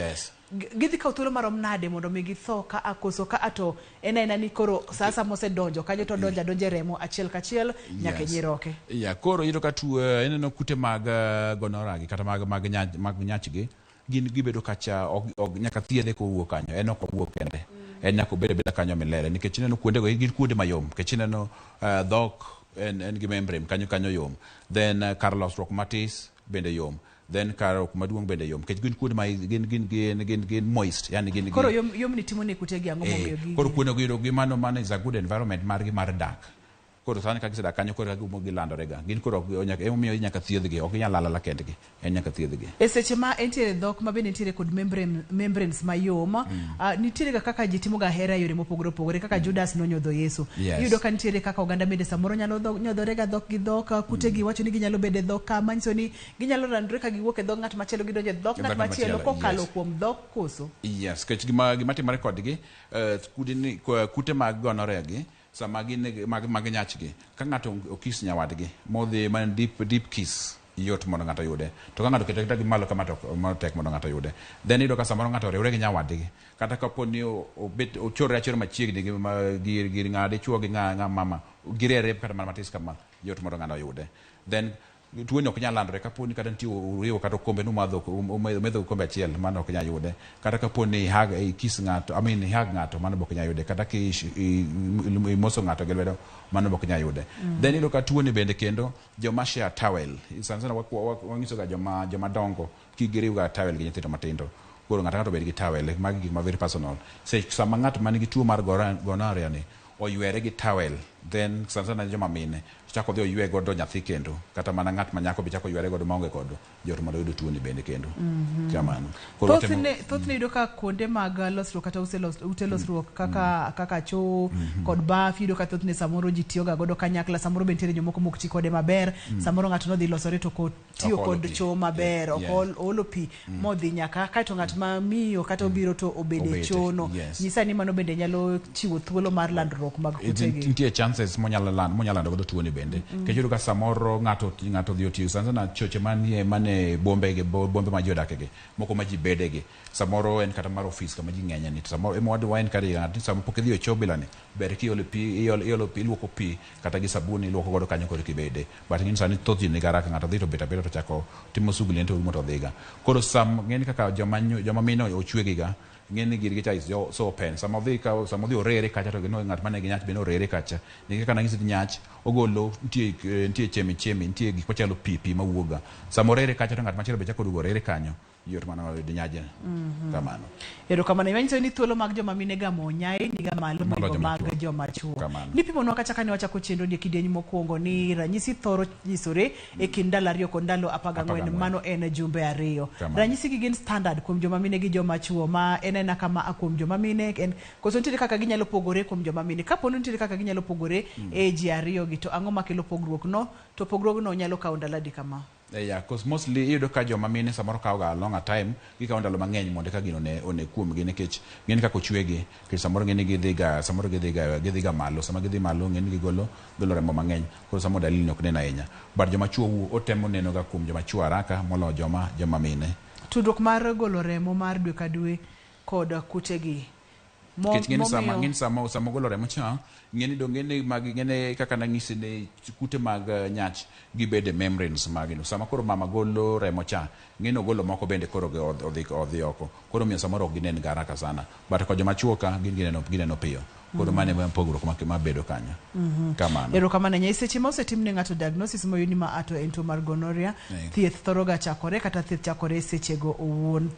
Gidhi kawo thuolo marom nade mondo mi githo ka akoso ka ato en aena ni koro sasa mosedonjo kanyo to donjo adonja e remo achiel kachiel nyaka e nyiroke. Koro iyudo ka tuo ineno kute mag gonorrhea gi kata mag nyachgi gin gibedo kacha ok nyaka thiedhe kowuok kanyo, en ok owuok kende, en nyaka obed abeda kanyo milele, nikech ineno kuondego gin kuonde mayom, nikech ineno dhok en gi membrane kanyo kanyo yom, then kar losruok matis bende yom, Then kar kuma duong' bende yom nikech gin kuonde ma gin moist, yani gin Koro yom yomni timo ne kutegi ang'o momiyo gi Koro kuonde go yudo gi mano is a good environment margi mar dak. Koro sani ka gisedak kanyo, koro ka gilandore ga gin koro ok nyaka, emomiyo nyaka thiedhgi, ok ginyal lal alala kendgi, en nyaka thiedhgi. E seche ma entiere dhok ma bende nitiere kod membranes mayom, nitiere ga kaka ji timo ga hera e yore mopogore opogore, kaka Judas nonyodho Yesu. Iyudo ka nitiere kaka oganda bende samoro nyalo nyodhore ga dhok gi dhok. Kutegi wacho ni ginyalo bedo e dhok ka manyiso ni ginyalo landore ka giwuok e dhok ng'at machielo, gidonjo e dhok ng'at machielo kokalo kuom dhok koso? Yes, nikech gima timore kodgi, kudni, kute mag gonorrhea gi, sama gin mag nyachgi, ka ng'ato okis nyawadgi modhi man deep, deep kiss, yot mondo ng'ato yude. To ka ng'ato oketo kata gi malo kama, to mano tek mondo ng'ato yude. Then iyudo ka samoro ng'ato oriwre gi nyawadgi, kata kapo ni obet ochorre achora machiegni gi gi ng'a dichuo gi ng'a mama, girere kata mana matis kama, yot mondo ng'ano oyude. Then tuoni ok nyal landore kapo ni kata nitie uriwo kata okombe numadho, umedho okombe achiel, mano ok nyal yude. Kata kapo ni ihag, ikis ng'ato, I mean, ihag ng'ato, mano be ok nyal yude. Kata ki imoso ng'ato gi lwedo, mano be ok nyal yude. Then iyudo ka tuoni bende kendo joma share towel, sana sana wanyiso ga joma dongo kik giriw ga towel gi nyithindo matindo. Koro ng'ato ng'ato obed gi towel. Magi gik ma very personal. Sama ng'at man gi tuo mar gonorrhea ni oywere gi towel, then sana sana joma mine chako dhi oywe godo nyathi kendo, kata mana ng'at ma nyako be chako ywere godo maonge godo, yot mondo oyud tuoni bende kendo. Kamano. Koro Thothne yudo ka kuonde mag losruok kata ute losruok kaka choo kod baf, iyudo ka thothne samoro ji tiyoga godo kanyakla. Samoro be nitiere jomoko mok ti kode maber. Samoro ng'ato nodhi losore to ok otiyo Ok olo kod pi. choo maber, ok oolo pi modhi nyaka kaeto ng'at ma miyo kata obiro to obede Obete, choo no. Nyisa ni mano bende nyalo chiwo thuolo mar landruok mag kutegi. Nitie chances monyalo lando godo tuoni bende. Nikech iyudo ka samoro ng'ato odhi otiyo sana sana choche manie mane bombe gi bombe ma ji odake gi, moko ma ji bede gi. Samoro en kata mar ofis kama ji ng'enye ni, to samoro ema wadwa encourage ng'ato ni sama pok idhi e choo bila ni, ber kiolo pi, iolo pi, iluoko pi kata gi sabuni, iluoko godo kanyo koro kibede. But ng'eni sani thoth ji nigi haraka, ng'ato dhi to bet abeta to chako timo shughuli ne to orumo to odhiga. Koro sam ng'eni kaka joma mine ochwe ga, ng'eni girgi cha is so open. Sama odhi orere kacha, to gino ng'at mane gi nyach bende orere kacha. Nikech kaka nanyisi ni nyach ogolo nitie chemi chemi, nitie gik machalo pi pi mawuok ga. Sama orere kacha to ng'at machielo be chako duogo orere kanyo, yot mana yudo nyajno. Kamano. Erokamano. Manyiso ni thuolo mag joma mine gamo nyai niga malo Moloyo mohingo joma mag chuo. joma chuo. Kamano. Nipimonwa kacha kane wachako chenro ni e kidieny mokwongo ni ranyisi thoro nyisore e kind ndalo 2 kod ndalo 14, 14. mano en jumbe 2. Kamano. Ranyisi gi gin standard kuom joma mine gi joma chuo, ma en aena kama a kuom joma mine en koso nitiere kaka ginyalo pogore kuom joma mine? Kapo ni nitiere kaka ginyalo pogore e ji ariyo gi, to ang'o makelo pogruok no? To pogruok no nyalo kawo ndalo adi kama? Yeah, 'cause mostly iyudo ka joma mine samoro kawo ga longer time, gikawo ndalo mang'eny mondo eka gino one kuomgi, nikech ng'eni kaka ochwegi, nikech samoro ng'eni gidhiga, samoro gidhiga malo, sama gidhi malo ng'eni gigolo golo remo mang'eny, koro samoro dalili ni ok nen ahinya. But joma chuo otemo neno ga kuom joma chuo haraka moloyo joma mine. Tudruok mar golo remo mar dwe ka dwe kod kutegi Nikech ng'eni sama ng'eni sama ogolo remo cha, ng'eni do ng'eni mag ng'eni kaka nang'isi ni kute mag nyach gibedo e membranes mag no. Sama koro mama golo remo cha, ng'eni ogolo moko bende koro odhi oko. Koro miyo samoro ok ginen ga haraka sana. But ko joma chuo ka gin gineno piyo. Koro mano e pogruok mabedo kanyo. Kamano. Erokamano ahinya. E seche ma osetim ne ng'ato diagnosis moyud ni ma ato en tuo mar gonorrhea, thieth thoro ga chakore kata thieth chakore e sechego owuon.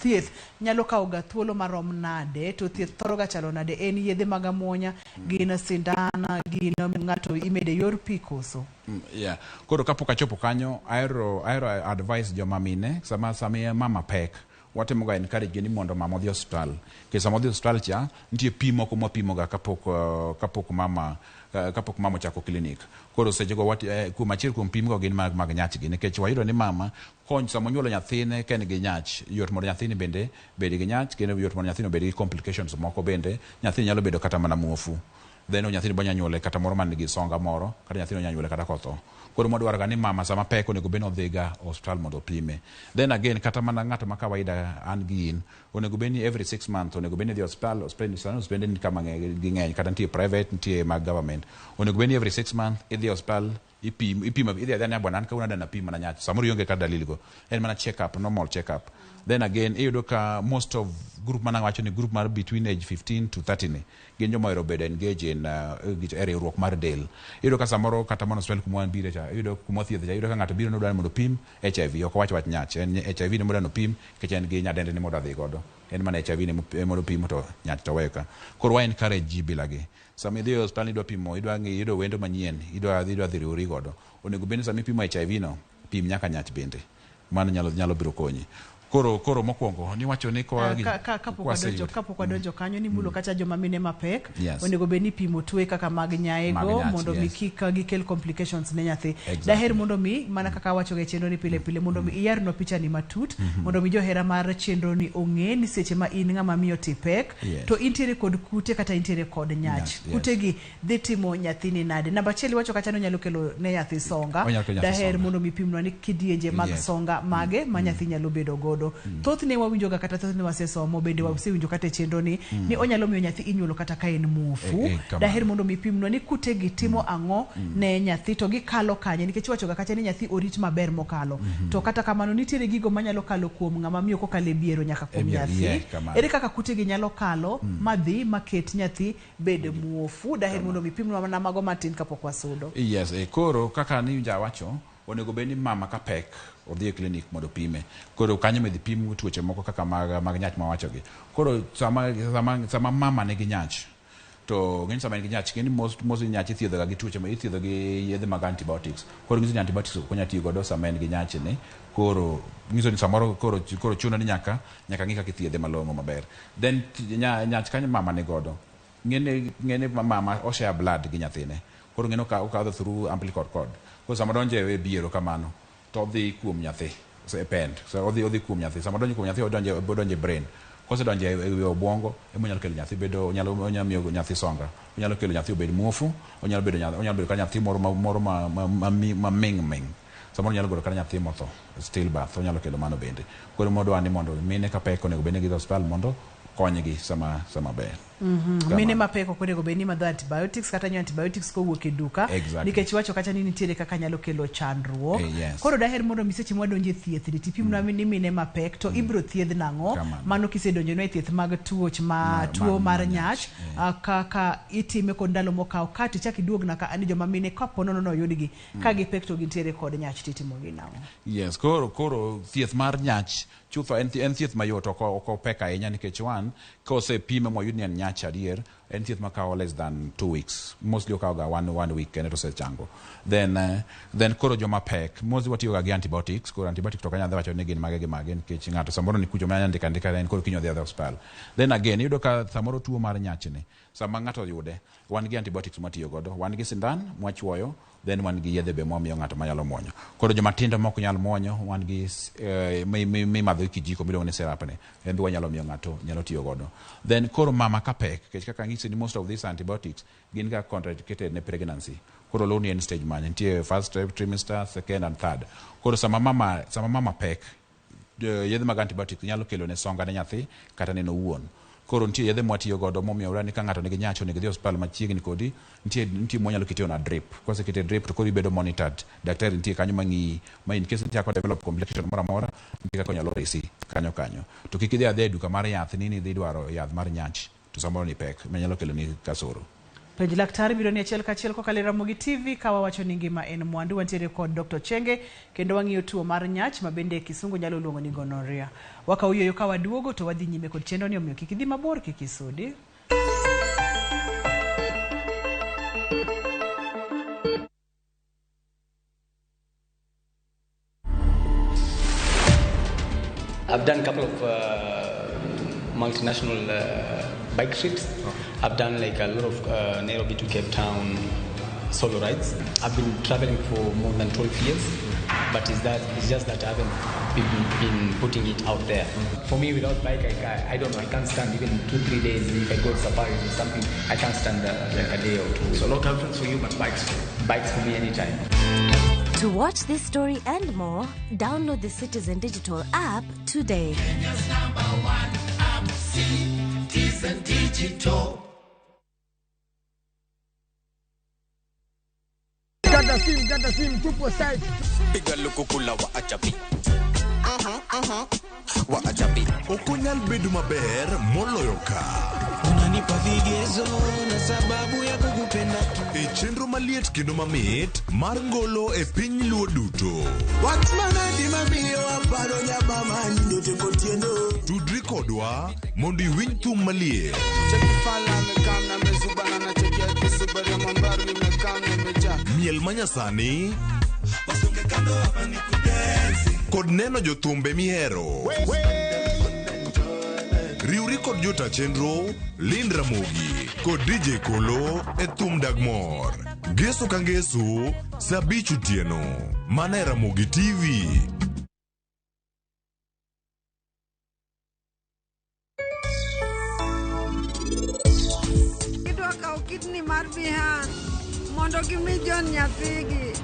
Thieth nyalo kawo ga thuolo marom nade, to thieth thoro ga chalo nade? En yedhe mag amuonya, gin sindan, gin ng'ato imede yor pi koso? Yeah. Koro kapok achopo kanyo, ahero advice joma mine sama mama pek, watemo ga encourage gi ni mondo mama odhi osiptal. Nikech sama odhi osiptal cha, nitie pi moko mwapimo ga kapok mama ochako klinik. Koro seche go kuom achiel kuom pim go gin mag nyach gi, nikech wayudo ni mama kony sama onyuolo nyathine ka en gi nyach, yot mondo nyathini bende bed gi nyach, kendo yot mondo nyathini obed gi complications moko bende. Nyathini nyalo bedo kata mana muofu. Then nyathini bo nyanyuole kata moro man gi songa moro, kata nyathini onyanyuole kata kotho. Koro mwadwaro ga ni mama sama pek onego bed ni odhi ga osiptal mondo opime. Then again, kata mana ng'ato ma kawaida an gi in, onego bed ni every 6 months onego bed ni idhi osiptal, osiptal sani osiptende ni kama ging'eny, kata nitie private, nitie mag government. Onego bed ni every 6 months idhi osiptal. Ipim ipimo idhi adhiya ni bwana an kawuono adwa napim mana nyach. Samoro ionge kata dalili go. En mana check up, normal check up. Then again iyudo ka most of group mana wacho ni group mar between age 15 to 30 ni gin joma ohero bedo engage in e riwruok mar del. Iyudo ka samoro kata mana osiptal kuma wabire cha, iyudo kuma thiedhe cha, iyudo ka ng'ato biro ni odwa ni mondo opim HIV, ok owach wach nyach. En HIV ni modwa ni opim nikech en gi nyadendi ni modwa dhi godo. En mana HIV ni ema opimo to nyach to oweyo ka. Koro wa encourage ji bila gi. Sama idhi e osiptal idwa pimo, idwa yudo wendo manyien, idwa dhi riwori godo. Onego bed ni sama ipimo HIV no, pim nyaka nyach bende. Mano nyalo biro konyi. Koro mokwongo niwacho ni koa Kapok wadonjo kapok wadonjo kanyo nimulo kata joma mine mapek Yes. onego bed ni pimo tuo kaka mag nyaego Mag nyach, mondo mi kik gikel complications ne nyathi. Daher mondo mi mana kaka awacho ga e chenro ni pile pile mondo mi iyarnwa picha ni matut mondo mi johera mar chenro ni ong'e ni seche ma in ng'ama miyo tipek to intiere kod kute kata intiere kod nyach. Nyach, yes. Kute gi dhi timo nyathini nade? Namba achiel iwacho kacha ni onyalo kelo ne nyathi songa. Onyalo kelo nyathi Daher songa. mondo mi pimnwa ni kidienje mag songa mage ma nyathi nyalo bedo godo. Thothne wawinjo ga kata thothne wasesomo bende wasewinjo kata e chenro ni ni onyalo miyo nyathi inyuolo kata ka en muofu. Kamano. Daher mondo mi pimnwa ni kute gi timo ang'o ne nyathi to gikalo kanye nikech iwacho ga kacha ni nyathi orit maber mokalo. To kata kamano nitiere gigo manyalo kalo kuom ng'ama miyo kokalo e biero nyaka kuom E biero, nyathi. yeah, kamano. Ere kaka kute gi nyalo kalo madhi maket nyathi bed muofu? Daher mondo mi pimnwa mana mago matin kapok wasudo. Yes, koro kaka ni jawacho, onego bed ni mama ka pek odhi e clinic mondo opime. Koro kanyo midhi pim tuoche moko kaka mag nyach mawachogi. Koro sama mama nigi nyach, to ng'eny sama en gi nyach, ng'eny mostly nyach ithiedho ga gi tuoche ma ithiedho gi yedhe mag antibiotics. Koro nyiso ni antibiotics ok onyal tiyo godo sama en gi nyach ni. Koro nyiso ni samoro koro chuno ni nyaka ng'i kaka ithiedhe malong'o maber. Then nyach kanyo mama ni godo. Ng'ene mama o share blood gi nyathine. Koro ng'eno ka okadho through umbilical cord. Koro sama donjo e biero kamano, to odhi kuom nyathi so, e pend. So odhi kuom nyathi. Sama odonjo kuom nyathi odonjo e brain. Kosedonjo e wi obwongo, ema onyalo kelo nyathi bedo onyalo miyo nyathi songa. Onyalo kelo nyathi obed muofu, onyalo bedo ka nyathi moro ma ming ming. Samoro nyalo bedo kata nyathi motho, stillbirth, onyalo kelo mano bende. Koro modwa ni mondo mine ka pek onego bed ni gidhi osiptal mondo konygi sama ber. Kamano. Mine mapek ok onego bed ni madho antibiotics kata nyiewo antibiotics kowuok e duka nikech iwacho kacha ni nitiere kaka nyalo kelo chandruok. Yes. Koro daher mondo mi seche mwadonjo e thieth ni tipimnwa ni mine mapek to ibiro thiedh nang'o? Kamano. Mano kisedonjonwa e thieth mag tuoch ma tuo mar nyach kaka itime kod ndalo mokawo kato ichak iduogna ka ni joma mine kapo nono noyudgi ka gipek to gintiere kod nyach titimogi nang'o? Yes, koro thieth mar nyach chutho en thieth mayot ok opek ahinya nikech one kosepime moyud ni en nyach adier en thieth makawo less than 2 weeks, mostly okawo ga one week kende to osechango. Then koro joma pek mostly watiyo ga gi antibiotics. Koro antibiotics to ok anyal dhi wacho ni gin mage gi mage nikech ng'ato samoro ni kucho mana ndika ndika en koro kiny odhi adhi osiptal. Then again iyudo ka samoro tuo mar nyachni sama ng'ato oyude wan gi antibiotics mwatiyo godo, wan gi sindan mwachuoyo, then wan gi yedhe be mwamiyo ng'ato manyalo muonyo. Koro joma tindo mok nyal muonyo wan gi mimadho gi kijiko miluongo ni syrup ni en be wanyalo miyo ng'ato nyalo tiyo godo. Then koro mama ka pek nikech kaka anyisi ni most of these antibiotics gin ga contraindicated ne pregnancy. Koro luw ni en stage mane nitie first trimester, second and third. Koro sama mama pek yedhe mag antibiotics nyalo kelo ne songa ne nyathi kata neno owuon. Koro nitie yedhe mwatiyo godo momiyo ni ka ng'ato nigi nyach onego idhi e osiptal machiegni kodi. Nitie mwanyalo kete on a drip. Kosekete e drip to koro ibedo monitored. Daktari nitie kanyo mang'iyi ma in case nichako develop complication moro amora nitie kaka onyalo resi kanyo kanyo. To kik idhi adhiya e duka mar yath ni idhi dwaro yath mar nyach to samoro ni pek manyalo kelo ni kasoro. Penj laktar biro ni achiel kachiel kokalo e Ramogi TV ka wawacho ni ngima en mwandu. Wantiere kod Dr. Chenge kendo wang'iyo tuo mar nyach ma bende kisungu nyalo luongo ni gonorrhea. Wakawo yueyo ka waduogo to wadhi nyime kod chenro ni omiyo kik idhi mabor kik isudi. I've done a couple of multinational bike trips. I've done like a lot of Nairobi to Cape Town solo rides. I've been traveling for more than 12 years, but it's just that I haven't been putting it out there. For me, without bike, I don't know. I can't stand even 2-3 days. If I go to safaris or something, I can't stand like a day or two. So no girlfriends for you, but bikes for you. Bikes for me anytime. To watch this story and more, download the Citizen Digital app today. Kenya's number one app, Citizen Digital. Kata sim, kata Kamata simu, tupo site. Piga lukukula wa achapi. Wa achapi. Ok onyal bedo maber moloyo ka. Unanipa vigezo na sababu ya kukupenda. E chenro maliet kendo mamit mar ngolo e piny Luo duto. Wach manadi mamiyo aparo nyabama ndote kotieno. Tudri kodwa mondo iwinj thum maliet. Miel manyasani kod neno jothumbe mihero. Riwri kod jota chenro Lynn Ramogi kod DJ Kolo e thum dag mor. Ngeso ka ngeso saa 5 otieno mana e Ramogi TV. Gidwa kawo kidney mar Bihan mondo gimi John nyathigi.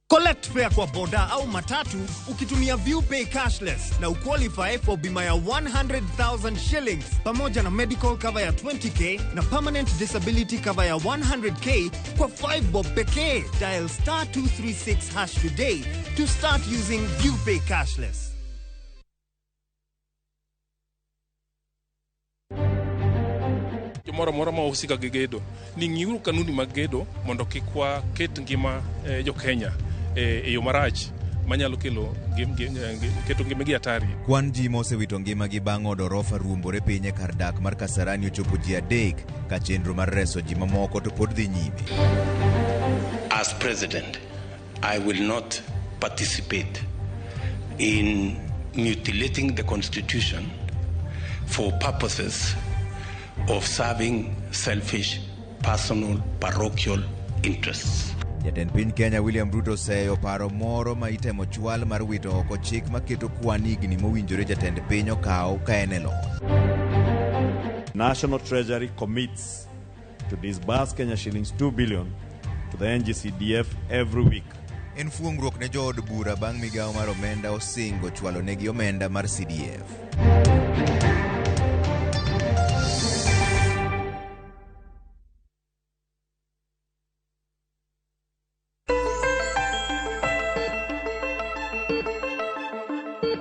Collect fare kwa boda au matatu ukitumia ViewPay cashless na uqualify for bima ya 100,000 shillings pamoja na medical cover ya 20k na permanent disability cover ya 100k kwa 5 bob pekee. Dial star 236 hash today to start using ViewPay cashless. Moro moro ma ohusika gi gedo ni ng'iuru kanuni mag gedo mondo kik waket ngima jo Kenya e yo marach manyalo kelo keto ngimagi hatari. Kwan ji mosewito ngimagi bang' od orofa ruombore piny e kar dak mar Kasarani ochopo ji 3 ka chenro mar reso ji mamoko to pod dhi nyime. As president, I will not participate in mutilating the constitution for purposes of serving selfish, personal, parochial interests. Jatend piny Kenya William Ruto oseyo paro moro ma itemo chwal mar wito oko chik maketo kwan higni mowinjore jatend piny okaw ka en e loch. National Treasury commits to disburse Kenya shillings 2 billion to the NGCDF every week. En fuongruok ne jood bura bang' migawo mar omenda osingo chwalo negi omenda mar CDF.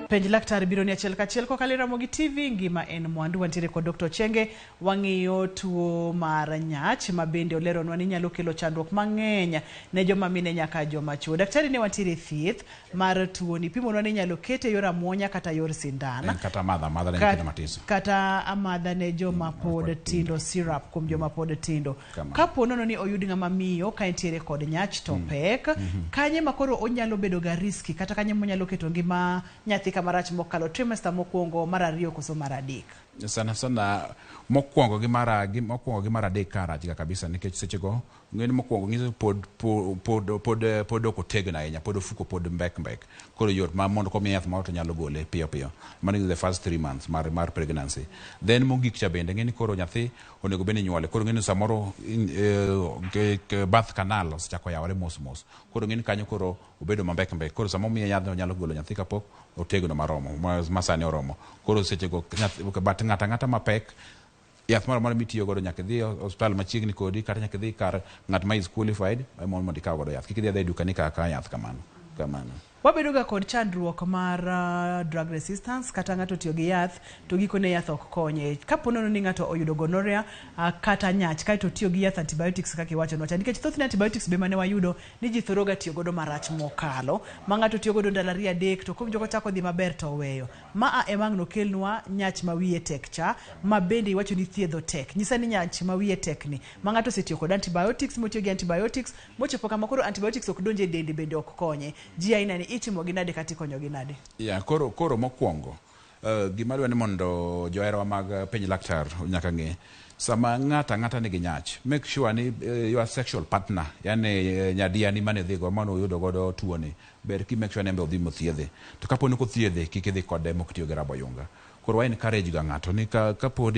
Penj laktar biro ni achiel kachiel kokalo e Ramogi TV. Ngima en mwandu. Wantiere kod Dr. Chenge, wang'iyo tuo mar nyach ma bende oleronwa ni nyalo kelo chandruok mang'eny ne joma mine nyaka joma chuo. Daktari, ne wantiere thieth mar tuo ni, pimonwa ni inyalo kete yor amuonya kata yor sindan. En kata madha madha ne nyithindo matiso. Kata amadha ne joma pod tindo, syrup kuom joma pod tindo. Kamano. Kapo nono ni oyud ng'ama miyo ka entiere kod nyach to pek, kanye ma koro onyalo bedo ga risky kata kanye monyalo keto ngima nyathi kamarach mokalo trimester mokwongo, mar ariyo koso mar adek? Sana sana mokwongo gi mar gi mokwongo gi mar adek ka rach ga kabisa, nikech seche go ng'eni mokwongo nyiso pod pod pod pod ok otegno ahinya, pod ofuko pod mbek mbek, koro yot ma mondo komiye yath moro to nyalo gole piyo piyo. Mano is the first 3 months mar pregnancy. Then mogik cha bende ng'eni koro nyathi onego bed ni inyuole, koro ng'eni samoro birth canal osechako yawore mos mos, koro ng'eni kanyo koro obedo mambek mbek, koro sama omiye yath onyalo golo nyathi kapok otegno maromo ma sani oromo. Koro sechego but ng'ato ang'ata mapek, yath moro amora mitiyo godo nyaka idhi osiptal machiegni kodi kata nyaka idhi kar ng'at ma is qualified mondo ikaw godo yath. Kik idhi adhiya e duka ni kaw akawa yath kamano kamano. Wabedo ga kod chandruok mar drug resistance, kata ng'ato tiyo gi yath to gikone yath ok konye. Kapo nono ni ng'ato oyudo gonorrhea kata nyach kaeto otiyo gi yath antibiotics kaka iwacho nwacha, nikech thothne antibiotics be mane wayudo ni ji thoro ga tiyo godo marach mokalo, ma ng'ato tiyo godo ndalo 2 3 to kowinjo kochako dhi maber to oweyo. Maa ema ang' nokelnwa nyach ma wiye tek cha, ma bende iwacho ni thiedho tek. Nyisa ni nyach ma wiye tek ni, ma ng'ato osetiyo kod antibiotics, motiyo gi antibiotics, mochopo kama koro antibiotics ok donj e dende bende ok konye. Ji aina ni itimo gi nade kata ikonyo gi nade? Ya, koro mokwongo gima adwa ni mondo joherawa mag penj laktar nyaka ng'e, sama ng'ato ang'ata nigi nyach, make sure ni your sexual partner, yani nyadiani mane idhigo mane uyudo godo tuoni, ber ki make sure ni en be odhi mothiedhe. To kapo ni ok othiedhe, kik idhi kode mok tiyo gi rabo yunga. Koro wa encourage ga ng'ato ni kapo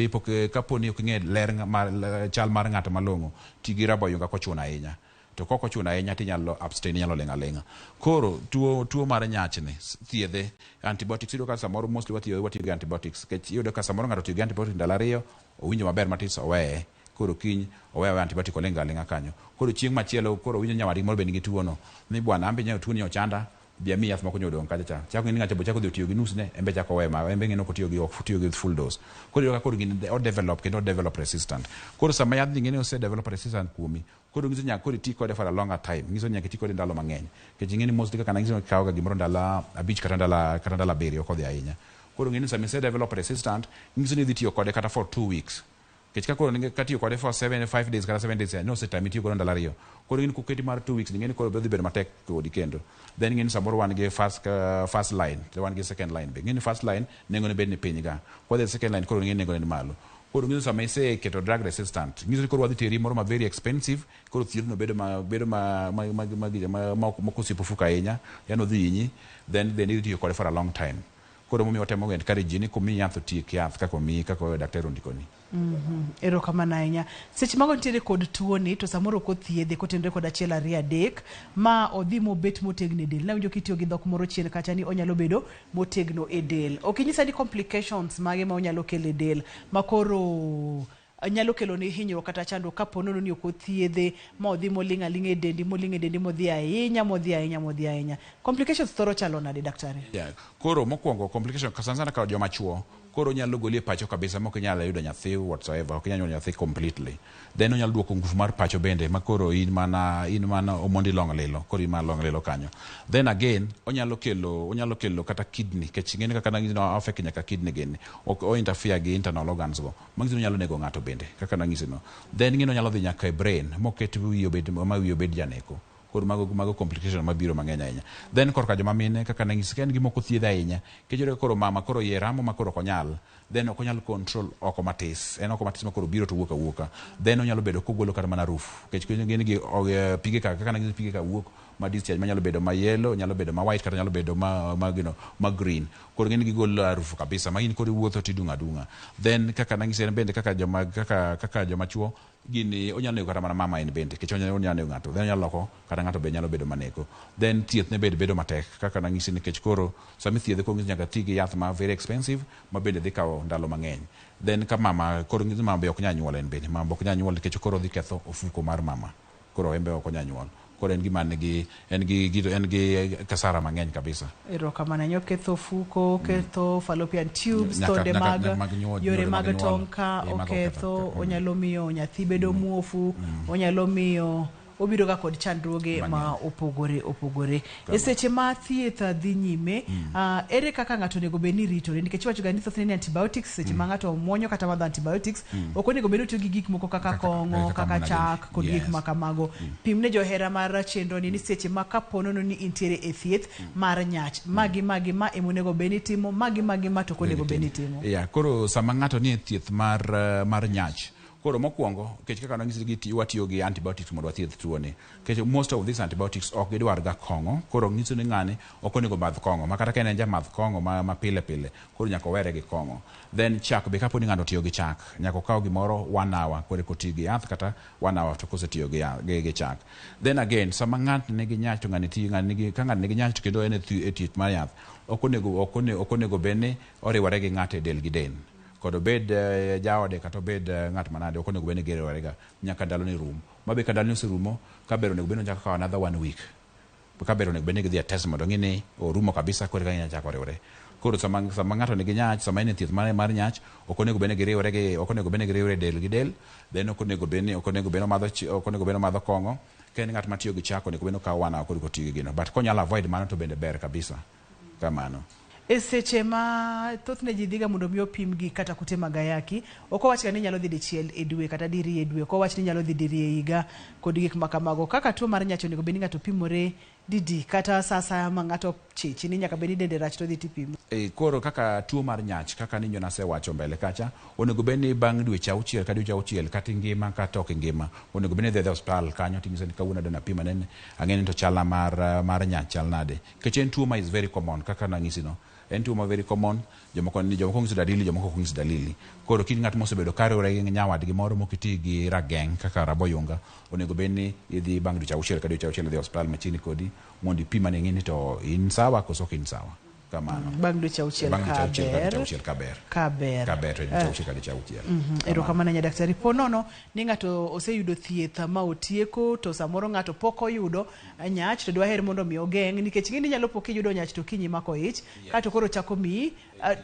ni ok ing'e ler mar chal mar ng'ato malong'o, ti gi rabo yunga kochuno ahinya. To kok ochuno ahinya tinyalo abstain, inyalo ling' aling'a. Koro tuo tuo mar nyachni thiedhe antibiotics iyudo ka samoro mostly watiyo watiyo gi antibiotics nikech iyudo ka samoro ng'ato otiyo gi antibiotics ndalo ariyo owinjo maber matis oweye koro kiny oweyo aweya antibiotic oling' aling'a kanyo. Koro chieng' machielo koro owinjo nyawadgi moro be nigi tuo no ni bwana an be nyayo tuo ni ochanda bi amiyi yath moko nyo odong' kacha cha. Chako ng'e ni ng'acha bo chako dhi otiyo gi nus ne en be chako oweyo ma en be ng'e ni ok otiyo gi ok otiyo gi full dose. Koro iyudo ka koro gini o develop kendo o develop resistant. Koro sama yadhni ing'e ni ose develop resistant kuomi koro nyiso nyaka koro iti kode for a longer time nyiso ni nyaka iti kode ndalo mang'eny nikech ing'e ni mostly kaka nang'isi ni kawo ga gimoro ndalo abich kata ndalo kata ndalo abiriyo kodhi ahinya. Koro ing'e ni sama ise develop resistant nyiso ni idhi tiyo kode kata for 2 weeks nikech ka koro katiyo kode for 7 5 days kata 7 days no osetami tiyo godo ndalo ariyo koro ing'e ni koketi mar 2 weeks ing'e ni koro dhi bedo matek kodi kendo then ing'e ni samoro wan gi first line to wan gi second line be ing'e ni first line nengo ne bed ni piny ga kodhi e second line koro ing'e ni nengo ne ni malo koro nyiso sama iseketo drug resistant nyiso ni koro wadhi teri moro ma very expensive koro thieth no bedo ma bedo ma ma ma ma ma ma ok osiepo fuko ahinya yani odhi hinyi then idhi tiyo kode for a long time koro momiyo watemo encourage ji ni komiyi yath otiek yath kaka omiyi kaka daktari ondikoni. Erokamano ahinya. Seche mago nitiere kod tuoni to samoro ok othiedhe kotenore kod achiel ariyo adek ma odhi mobet motegno e del. Nawinjo kitiyo gi dhok moro chien kacha ni onyalo bedo motegno e del. Ok inyisa ni complications mage ma onyalo kelo e del ma koro nyalo kelo ni hinyruok kata chandruok kapo nono ni ok othiedhe ma odhi moling' aling'a e dendi moling' e dendi modhi ahinya modhi ahinya modhi ahinya. Complications thoro chalo nade daktari? Yeah. Koro mokwongo complication sana sana ka joma chuo koro onyalo goli e pacho kabisa mok inyal yudo nyathi whatsoever ok inyal nyuolo nyathi completely then onyalo duoko nguvu mar pacho bende ma koro in mana omondi long lilo koro in mana long lilo kanyo then again onyalo kelo kata kidney nikech ing'eni kaka nang'isi no affect nyaka kidney gini ok o interfere gi internal organs go mang'isi ni onyalo nego ng'ato bende kaka nang'isi no then ing'eni onyalo dhi nyaka e brain moket wiye obed ma wiye obed janeko koro mago complication mabiro mang'eny ahinya then korka joma mine kaka nang'isi ka en gima ok othiedh ahinya nikech iyudo ka koro mama koro iye ramo ma koro ok onyal then ok onyal control oko matis en oko matis ma koro biro to wuok awuoka then onyalo bedo kogolo kata mana harufu nikech gin gi pige ka kaka nang'isi pige ka wuok ma discharge manyalo bedo ma yellow nyalo bedo ma white kata nyalo bedo ma green koro ng'eni gigolo harufu kabisa ma in koro iwuotho tidung' adung'a then kaka nang'isi en bende kaka joma chuo gini onyalo nego kata mana mama en bende nikech onyalo nego ng'ato then onyalo loko kata ng'ato be nyalo bedo maneko then thieth ne bende bedo matek kaka nang'isi nikech koro sama ithiedhe koro nyaka ti gi yath ma very expensive ma bende dhi kawo ndalo mang'eny then ka mama koro ng'isi mama be ok nyal nyuol en bende mama be ok nyal nyuol nikech koro odhi ketho ofuko mar mama koro en be ok onyal nyuol koro en gima nigi en gi kasara mang'eny kabisa. Erokamano ahinya. Oketho ofuko, oketho fallopian tubes, tonde mag mag nyuol, yore yore mag mag nyuol. tong' ka mago oketho, oketho. Onyalo miyo nyathi bedo muofu, onyalo miyo obiro ga kod chandruoge ma opogore opogore. E seche ma thieth dhi nyime, ere kaka ng'ato onego bed ni ritore? Nikech iwacho ga ni thothne ni antibiotics seche ma ng'ato muonyo kata madho antibiotics, ok onego bed ni otiyo gi gik moko kaka kong'o, kaka kaka mana chak kod gik ma kamago. Pim ne johera mar chenro ni seche ma kapo nono ni intiere e thieth mar nyach, magi magi ma ema onego bed ni itimo, magi magi ma to ok onego bed ni itimo. Yeah, koro sama ng'ato nie thieth mar nyach koro mokwongo nikech kaka nang'isi gi watiyo gi antibiotics mondo wathiedh tuoni nikech most of these antibiotics ok gidwar ga kong'o koro nyiso ni ng'ani ok onego madh kong'o ma kata ka en jamadh kong'o ma pile pile koro nyaka owere gi kong'o then chak be kapo ni ng'ato otiyo gi chak nyaka okaw gimoro 1 hour koro eka oti gi yath kata 1 hour to kosetiyo gi chak then again sama ng'ato nigi nyach to ng'ani tiyo ng'ani nigi ka ng'ato nigi nyach to kendo en e thieth mar yath ok onego bed ni oriwore gi ng'ato e del gi del kod obed jaode kata obed ng'at manade ok onego bed ni giriwore ga nyaka ndalo ni rum mabe ka ndalo ni oserumo ka ber onego bed ni ochako kawo another one week ka ber onego bed ni gidhi e test mondo ng'i ni orumo kabisa koro eka ginyalo chako riwre koro sama ng'ato nigi nyach sama en e thieth mar nyach ok onego bed ni giriwre gi ok onego bed ni giriwre del gi del then ok onego bed ni omadho kong'o ka en ng'at matiyo gi chak onego bed ni okawo 1 hour koro eka otiyo gi gino but konyalo avoid mano to bende ber kabisa kamano. E seche ma thothne ji dhiga mondo mi opim gi kata kute mag ayaki, ok owach ga ni nyalo dhi dichiel e dwe kata diriyo e dwe, ok owach ni nyalo dhi diriyo e higa kod gik ma kamago. Kaka tuo mar nyach onego bed ni ng'ato pimore didi kata sa asaya ma ng'ato chichi ni nyaka bed ni dende rach to dhi tipimo. Koro kaka tuo mar nyach kaka ninjo nasewacho mbele kacha onego bed ni bang' dweche auchiel ka dweche auchiel kata ingima kata ok ingima onego bed ni idhi e osiptal kanyo ting'iso ni kawuono adwa napim anene ang'e ni to chalna mar nyach chal nade nikech en tuo ma is very common kaka nang'isi no. En tuo ma very common, jomoko ni jomoko nyiso dalili, jomoko ok nyis dalili. Koro kin ng'at mosebedo ka riwre gi nyawadgi moro mok iti gi rageng' kaka raboyunga, onego bed ni idhi bang' dweche auchiel ka dweche auchiel idhi e osiptal machiegni kodi mondo ipim ane ing'i ni to in sawa koso ok in sawa. Kamano. Bang' dweche auchiel Bang' dweche ka auchiel ka dweche ber. auchiel ka ber. Ka ber. Ka ber to dweche Eh. auchiel ka dweche auchiel. Erokamano ahinya daktari. Po nono ni ng'ato oseyudo thieth ma otieko to samoro ng'ato pok oyudo nyach to dwaher mondo mi ogeng' nikech ing'e ni inyalo po kiyudo nyach to kiny imako ich kato koro chako miyi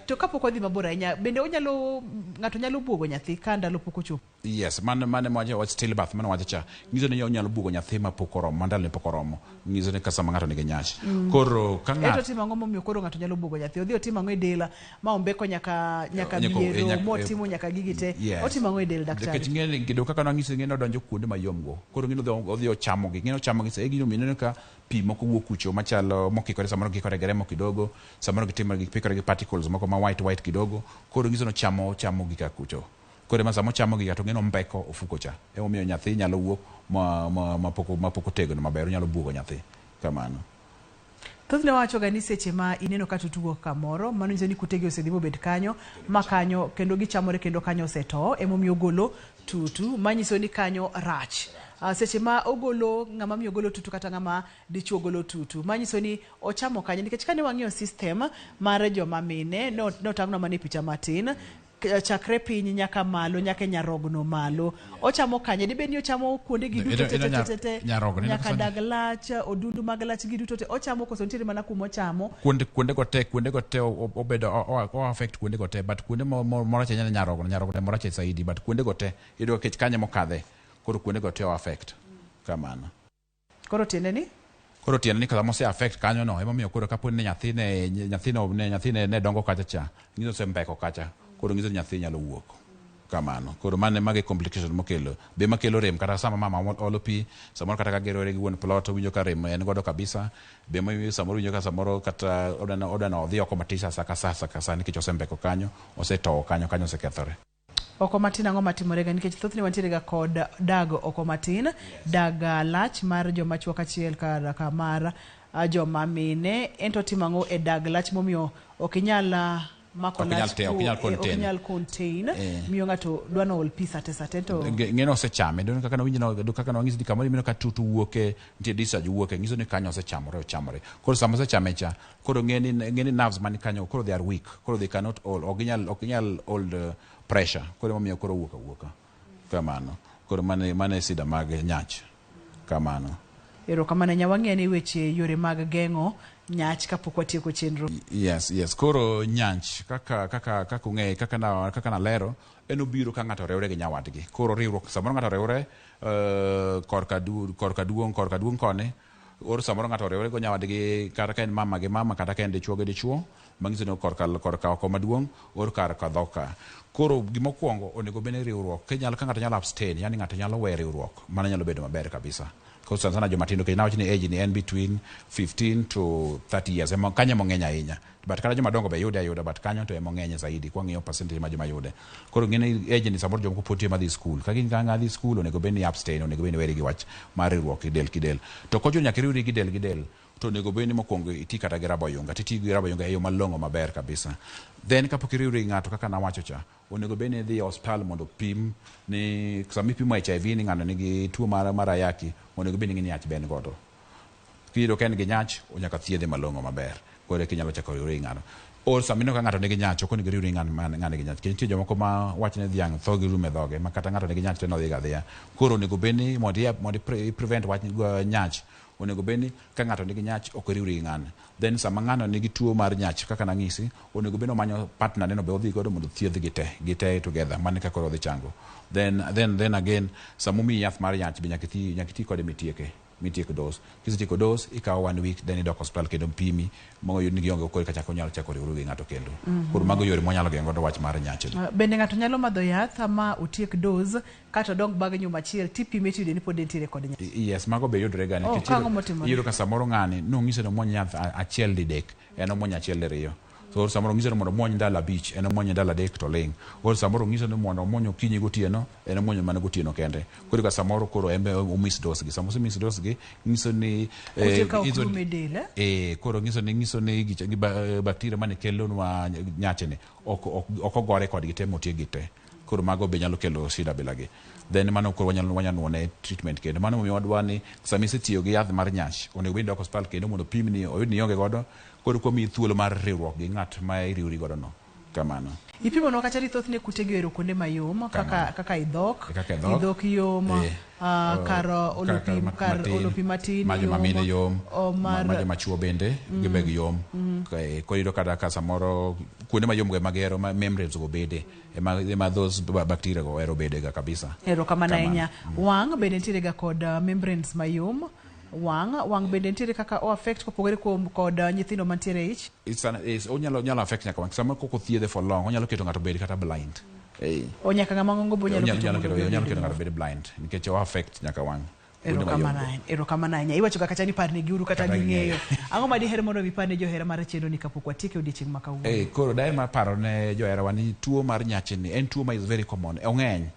to kapok odhi mabor ahinya bende onyalo ng'ato nyalo buogo nyathi ka ndalo pok ochopo. Yes, mano mano ema wach stillbirth mano wacho cha. Nyiso ni onyalo buogo nyathi ma pok oromo, ma ndalone pok oromo. Nyiso ni ka sama ng'ato nigi nyach. Koro ka Eto ng'ato timo ang'o momiyo koro ng'ato nyalo buogo nyathi? Odhi otimo ang'o e del ma ombeko nyaka nyaka Nyaka- biero nyaka- motimo nyaka gigi te. Yes. Otimo ang'o e del daktari? Nikech ng'e ni kido kaka nang'isi ng'e ni odonjo kuonde mayom go. Koro ng'e ni odhi odhi ochamogi. Ng'e ni ochamogi sa gino mineno ka pi moko wuok kucho machalo mokikore samoro gikore gi remo kidogo, samoro gitimo gipikore gi particles moko ma white white kidogo. Koro nyiso ni ochamo ochamo gika kucho. Koro ema sama ochamo giga to ng'e ni ombeko ofuko cha. Emomiyo nyathi nyalo wuok ma ma mapok mapok otegno maber, onyalo buogo nyathi. Kamano. Thothne wawachoga ni seche ma ineno ka tutu wuok kamoro, mano nyiso ni kutegi osedhi mobet kanyo, ma kanyo kendo gichamore kendo kanyo oseto, emomiyo ogolo tutu, manyiso ni kanyo rach. Seche ma ogolo ng'ama miyo golo tutu kata ng'ama dichuo golo tutu, manyiso ni ochamo kanyo nikech kane wang'iyo system mar joma mine, notang'nwa mana e picha matin, chakre piny nyaka malo, nyaka e nyarogno malo. Ochamo kanye? Dibed ni ochamo kuonde gi duto te te te te, Nyarogno, ineno nyaka ka dag lach, odundu mag lach gi duto te. Ochamo koso nitiere mana kuma ochamo? Kuonde kuonde go te kuonde go te obedo o affect kuonde go te but kuonde morach ahinya ni nyarogno nyarogno ema orach saidi but kuonde go te iyudo nikech kanyo mokadhe koro kuonde go te o affect kamano. Koro tiende ni? Koro tiende ni kama ose affect kanyo no emomiyo koro kapo ni nyathi ne nyathino ne nyathi ne, ne dongo kacha cha nyiso osembeko kacha koro nyiso ni nyathi nyalo wuok kamano. Koro mano mago e complication mokelo be makelo rem kata sama mama olo pi samoro kata ka gerore gi wuon plot owinjo ka rem en godo kabisa be ma samoro winjo ka samoro kata odwa odhi oko matis sa ka sa sa ka sa nikech osembeko kanyo osetowo kanyo kanyo osekethore. Oko matin ang'o matimore ga nikech thothne wantiere ga kod dag oko matin, dag lach mar joma chuo kachiel ka mar joma mine. Ento timo ang'o e dag lach momiyo ok inyal mako Ok inyal lach te, ok inyal ok contain. inyal contain Eh. miyo ng'ato dwa no ol pi sate sate to Ng'e ni osechame donge kaka nawinjo no kaka nawang'isi ni kamoro ineno ka tutu wuoke nitie discharge wuoke nyiso ni kanyo osechamore ochamore koro sama osechame cha koro ng'e ni ng'e ni nerves man kanyo koro they are weak koro they cannot hold ok ginyal ok ginyal hold pressure koro emomiyo koro wuok awuoka kamano koro mane mane sida mag nyach kamano. Erokamano ahinya. Wang'e ni weche yore mag geng'o nyach kapok watieko chenro. Yes, yes. Koro nyach kaka kaka kaka ung'eyo kaka na kaka nalero en obiro ka ng'ato oriwre gi nyawadgi. Koro riwruok samoro ng'ato oriwre korka du, korka duong' korka duong' koni or samoro ng'ato oriwre go nyawadgi kata ka en mama gi mama kata ka en dichuo gi dichuo manyiso ni korka korka oko maduong' or kar ka dhok ka. Koro gimokwongo onego bed ni riwruok kinyalo ka ng'ato nyalo abstain yani ng'ato nyalo weyo riwruok mano nyalo bedo maber kabisa. Koro sana sana joma tindo nikech nawacho ni age ni en between 15 to 30 years ema kanyo ema ong'eny ahinya but kata joma dongo be yude ayuda but kanyo to ema ong'enye zaidi kwang'iyo percentage ma joma yude. Koro ng'eni age ni samoro jomoko pod nitie madhi school ka gin ka dhi school onego bed ni abstain onego bed ni weri gi wach mar riwruok gi del ki del. To kochuno nyaka iriwri gi del gi del to onego bed ni mokwongo iti kata gi raboyunga titi gi raboyunga e yo malong'o maber kabisa. Then kapok iriwri gi ng'ato kaka nawacho cha onego bed ni idhi e osiptal mondo opim ni sama ipimo HIV ni ng'ano nigi tuo mar, mar ayaki onego bed ni ing'e ni nyach be en godo. Kiyudo ka en gi nyach nyaka thiedhe malong'o maber koro eka inyalo chako riwri gi ng'ano. Or sama ineno ka ng'ato nigi nyach ok onego iriwri gi ng'ano nigi nyach nikech nitie jomoko ma wach ni dhiang' tho gi rum e dhoge ma kata ng'ato nigi nyach to en odhi ga adhiya. Koro onego bed ni mondo i prevent wach nyach onego bed ni ka ng'ato nigi nyach ok oriwri gi ng'ano. Then sama ng'ano nigi tuo mar nyach kaka nang'isi onego bed ni omanyo partner ne no be odhi godo mondo thiedh gi te gi te together mano kaka koro odhi chango. Then then then again sama omiyi yath mar nyach be nyaka iti nyaka iti kode mitieke mitiek dose. Kisetieko dose ikawo one week then idok osiptal kendo pimi moyud ni gionge koro eka onyalo chako riwru gi ng'ato kendo. Koro mago yore mwanyalo geng'o godo wach mar nyach ni. Bende ng'ato nyalo madho yath ma otiek dose kato odong bang' juma achiel tipime tiyudo ni pod entiere kod nyach. Yes, mago be yudore ga Oh, nikech kang'o motimore? iyudo ka samoro ng'ani nong'ise ni omuony yath achiel didek en omuonyo achiel diriyo. So samoro ng'iso ni mondo omuony ndalo 5, en omuonyo ndalo 3 to ling. Or samoro ng'iso ni mondo omuony okinyi gotieno, en omuonyo mana gotieno kende. Koro ka samoro koro en be omiss dose gi. Sama osemiss dose gi, nyiso ni Kute ka ok rum e del, eh? Koro nyiso ni bacteria mane kelonwa nyachni ok ogore kodgi te motiekgi te. Koro mago be nyalo kelo shida bilagi. Then mano koro wanyalo nuone treatment kendo. Mano momiyo wadwa ni sama isetiyo gi yath mar nyach, onego bed ni idok osiptal kendo mondo opimni oyud ni ionge godo, koro komiyi thuolo mar riwruok gi ng'at ma iriwri godo no. Kamano. Ipimonwa kacha ni thothne kute gi ohero kuonde mayom kaka i dhok, Kaka i dhok. I dhok yom, kar olo pi, kar olo pi matin ma joma mine yom, mar ma joma chuo bende gibe gi yom. Koro iyudo kata ka samoro kuonde mayom go ema gihero ma membranes go bede, ema those bacteria go ohero bede ga kabisa. Erokamano Kamano. ahinya. Wang' bende nitiere ga kod membranes mayom. Wang' bende nitiere kaka o affect kopogore kuom kod nyithindo mantiere e ich. Onyalo affect nyaka wang'. Sama kok othiedhe for long, onyalo keto ng'ato bed kata blind. O nyaka ng'ama ng'ongo be onyalo keto mondo obi Onyalo obed keto ng'ato muofu. bed blind nikech o affect nyaka wang'. Kuonde mayom Erokamano go. ahinya. Erokamano ahinya. Iwacho ga kacha ni parnegiuru kata Kata ging'eyo. ging'eyo. Ang'o ma diher mondo iparne johera mar chenro ni kapok watieko e odiechieng' ma kawuono? Koro daher mar paro ne joherawa ni tuo mar nyachni en tuo ma is very common, ong'eny.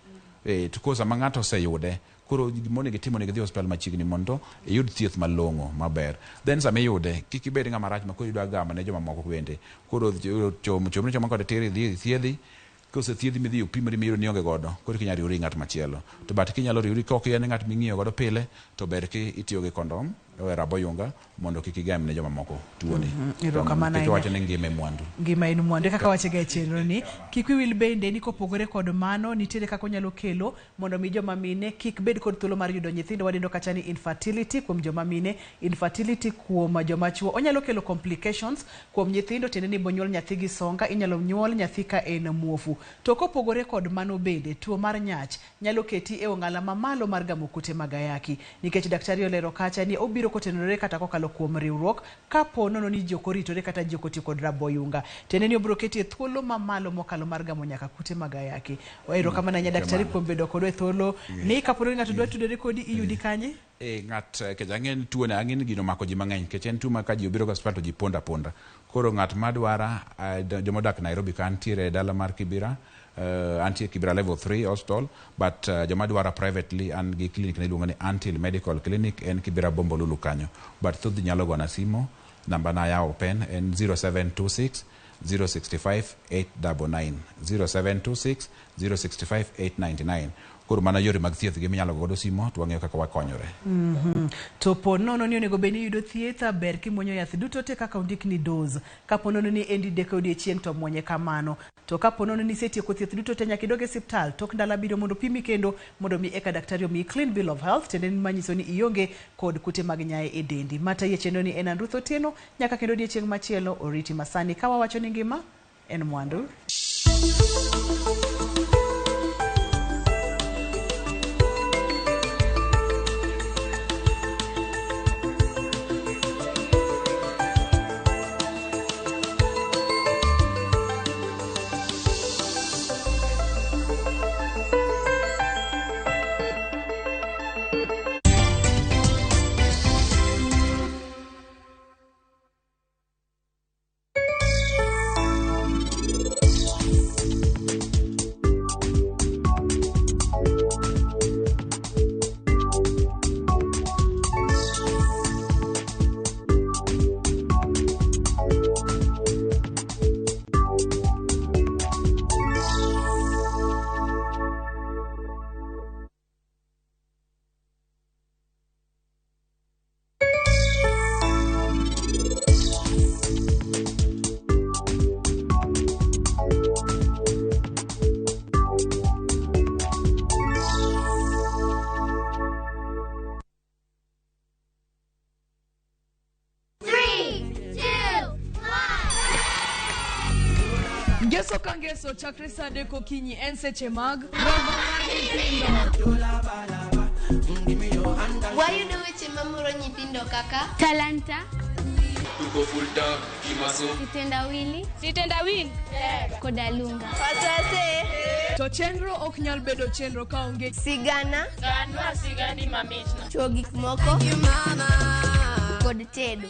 To koro sama ng'ato oseyude, koro gima onego itim, onego idhi e osiptal machiegni mondo iyud thieth malong'o maber. Then sama iyude, kik ibed ng'ama rach ma koro idwa gamo ne jomamoko bende. Koro chomni choma kode tir idhi thiedhi, kosethiedhi midhi opimri miyudo ni ionge godo, koro inyalo riwri gi ng'at machielo. To but kinyalo riwri ka ok en ng'at ming'iyo godo pile, to ber ki itiyo gi kondom, rabo yunga, mondo kik igam ne jomamoko tuoni. Erokamano Nikech ahinya. wacho ni ngima e mwandu. Ngima en mwandu kaka wache ga e chenro ni. Kik wiyi wil bende ni kopogore kod mano, nitiere kaka onyalo kelo mondo mi joma mine kik bed kod thuolo mar yudo nyithindo. Wadendo kacha ni infertility kuom joma mine, infertility kuom joma chuo. Onyalo kelo complications kuom nyithindo, tiende ni bonyuol nyathi gi songa, inyalo nyuol nyathi ka en muofu. To kopogore kod mano bende, tuo mar nyach nyalo keti e ong'ala mamalo mar gamo kute mag ayaki. Nikech daktari olero kacha ni obiro kotenore kata kokalo kuom riwruok kapo nono ni ji ok oritore kata ji ok otiyo kod rabo yunga. Tiende ni obiro keti e thuolo mamalo mokalo mar gamo nyaka kute mag ayaki. Erokamano ahinya daktari kuom bedo kodwa e thuolo ni kapo ni ng'ato dwa tudore kodi iyudi kanye? Ng'at kech ang'e ni tuo ni ang'e ni gino omako ji mang'eny nikech en tuo ma ka ji obiro ga osiptal to ji pondo aponda. Koro ng'at madwara, joma odak Nairobi ka antiere e dala mar Kibera, antie Kibera level 3 hospital, but joma dwara privately an gi clinic ne iluongo ni Antil Medical Clinic, en Kibera Bombolulu kanyo. But thoth ji nyalo gona simo, namba na ayawo open en 0726 065 899, 0726 065 899. Koro mano yore mag thieth gi minyalo godo simo to wang'eyo kaka wakonyore. To po nono ni onego bed ni iyudo thieth, ber kimuonyo yath duto te kaka ondikni dose. Kapo nono ni en didek e odiechieng' to muonye kamano. To kapo nono ni isetieko thieth duto te nyaka idog e osiptal tok ndalo 7 mondo pimi kendo mondo mi eka daktari omiyi clean bill of health, tiende ni manyiso ni ionge kod kute mag nyaye e dendi. Matayi e chenro ni en an Ruth Otieno, nyaka kendo odiechieng' machielo oriti masani ka wawacho ni ngima en mwandu. Ngeso ka ngeso chakre saa 3 okinyi en seche mag romo mar nyithindo. Wayudo weche mamoro nyithindo kaka Talanta, Tuko full tank kimaso. Sitendawili, Sitendawili koda Lunga. To chenro ok nyal bedo chenro kaonge sigana, Ganwa sigani mamitno. Chuo gik moko kod tedo.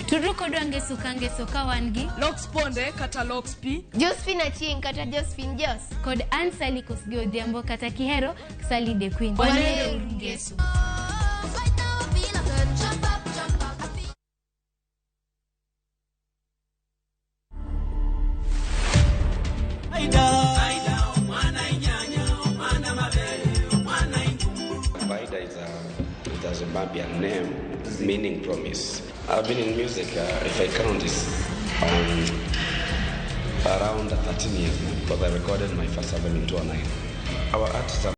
Tudru kodwa ngeso ka ngeso ka wan gi Lox Ponde kata Lox P, Josephine Achieng' kata Josephine Jos, kod Ann Sally Kosgei Odhiambo kata Kihero Sally the Queen. Wanere uru ngeso. Paidha is a Zimbabwean name meaning promise. I've been in music, if I count this, around 13 years now, because I recorded my first album in 2009. Our artists are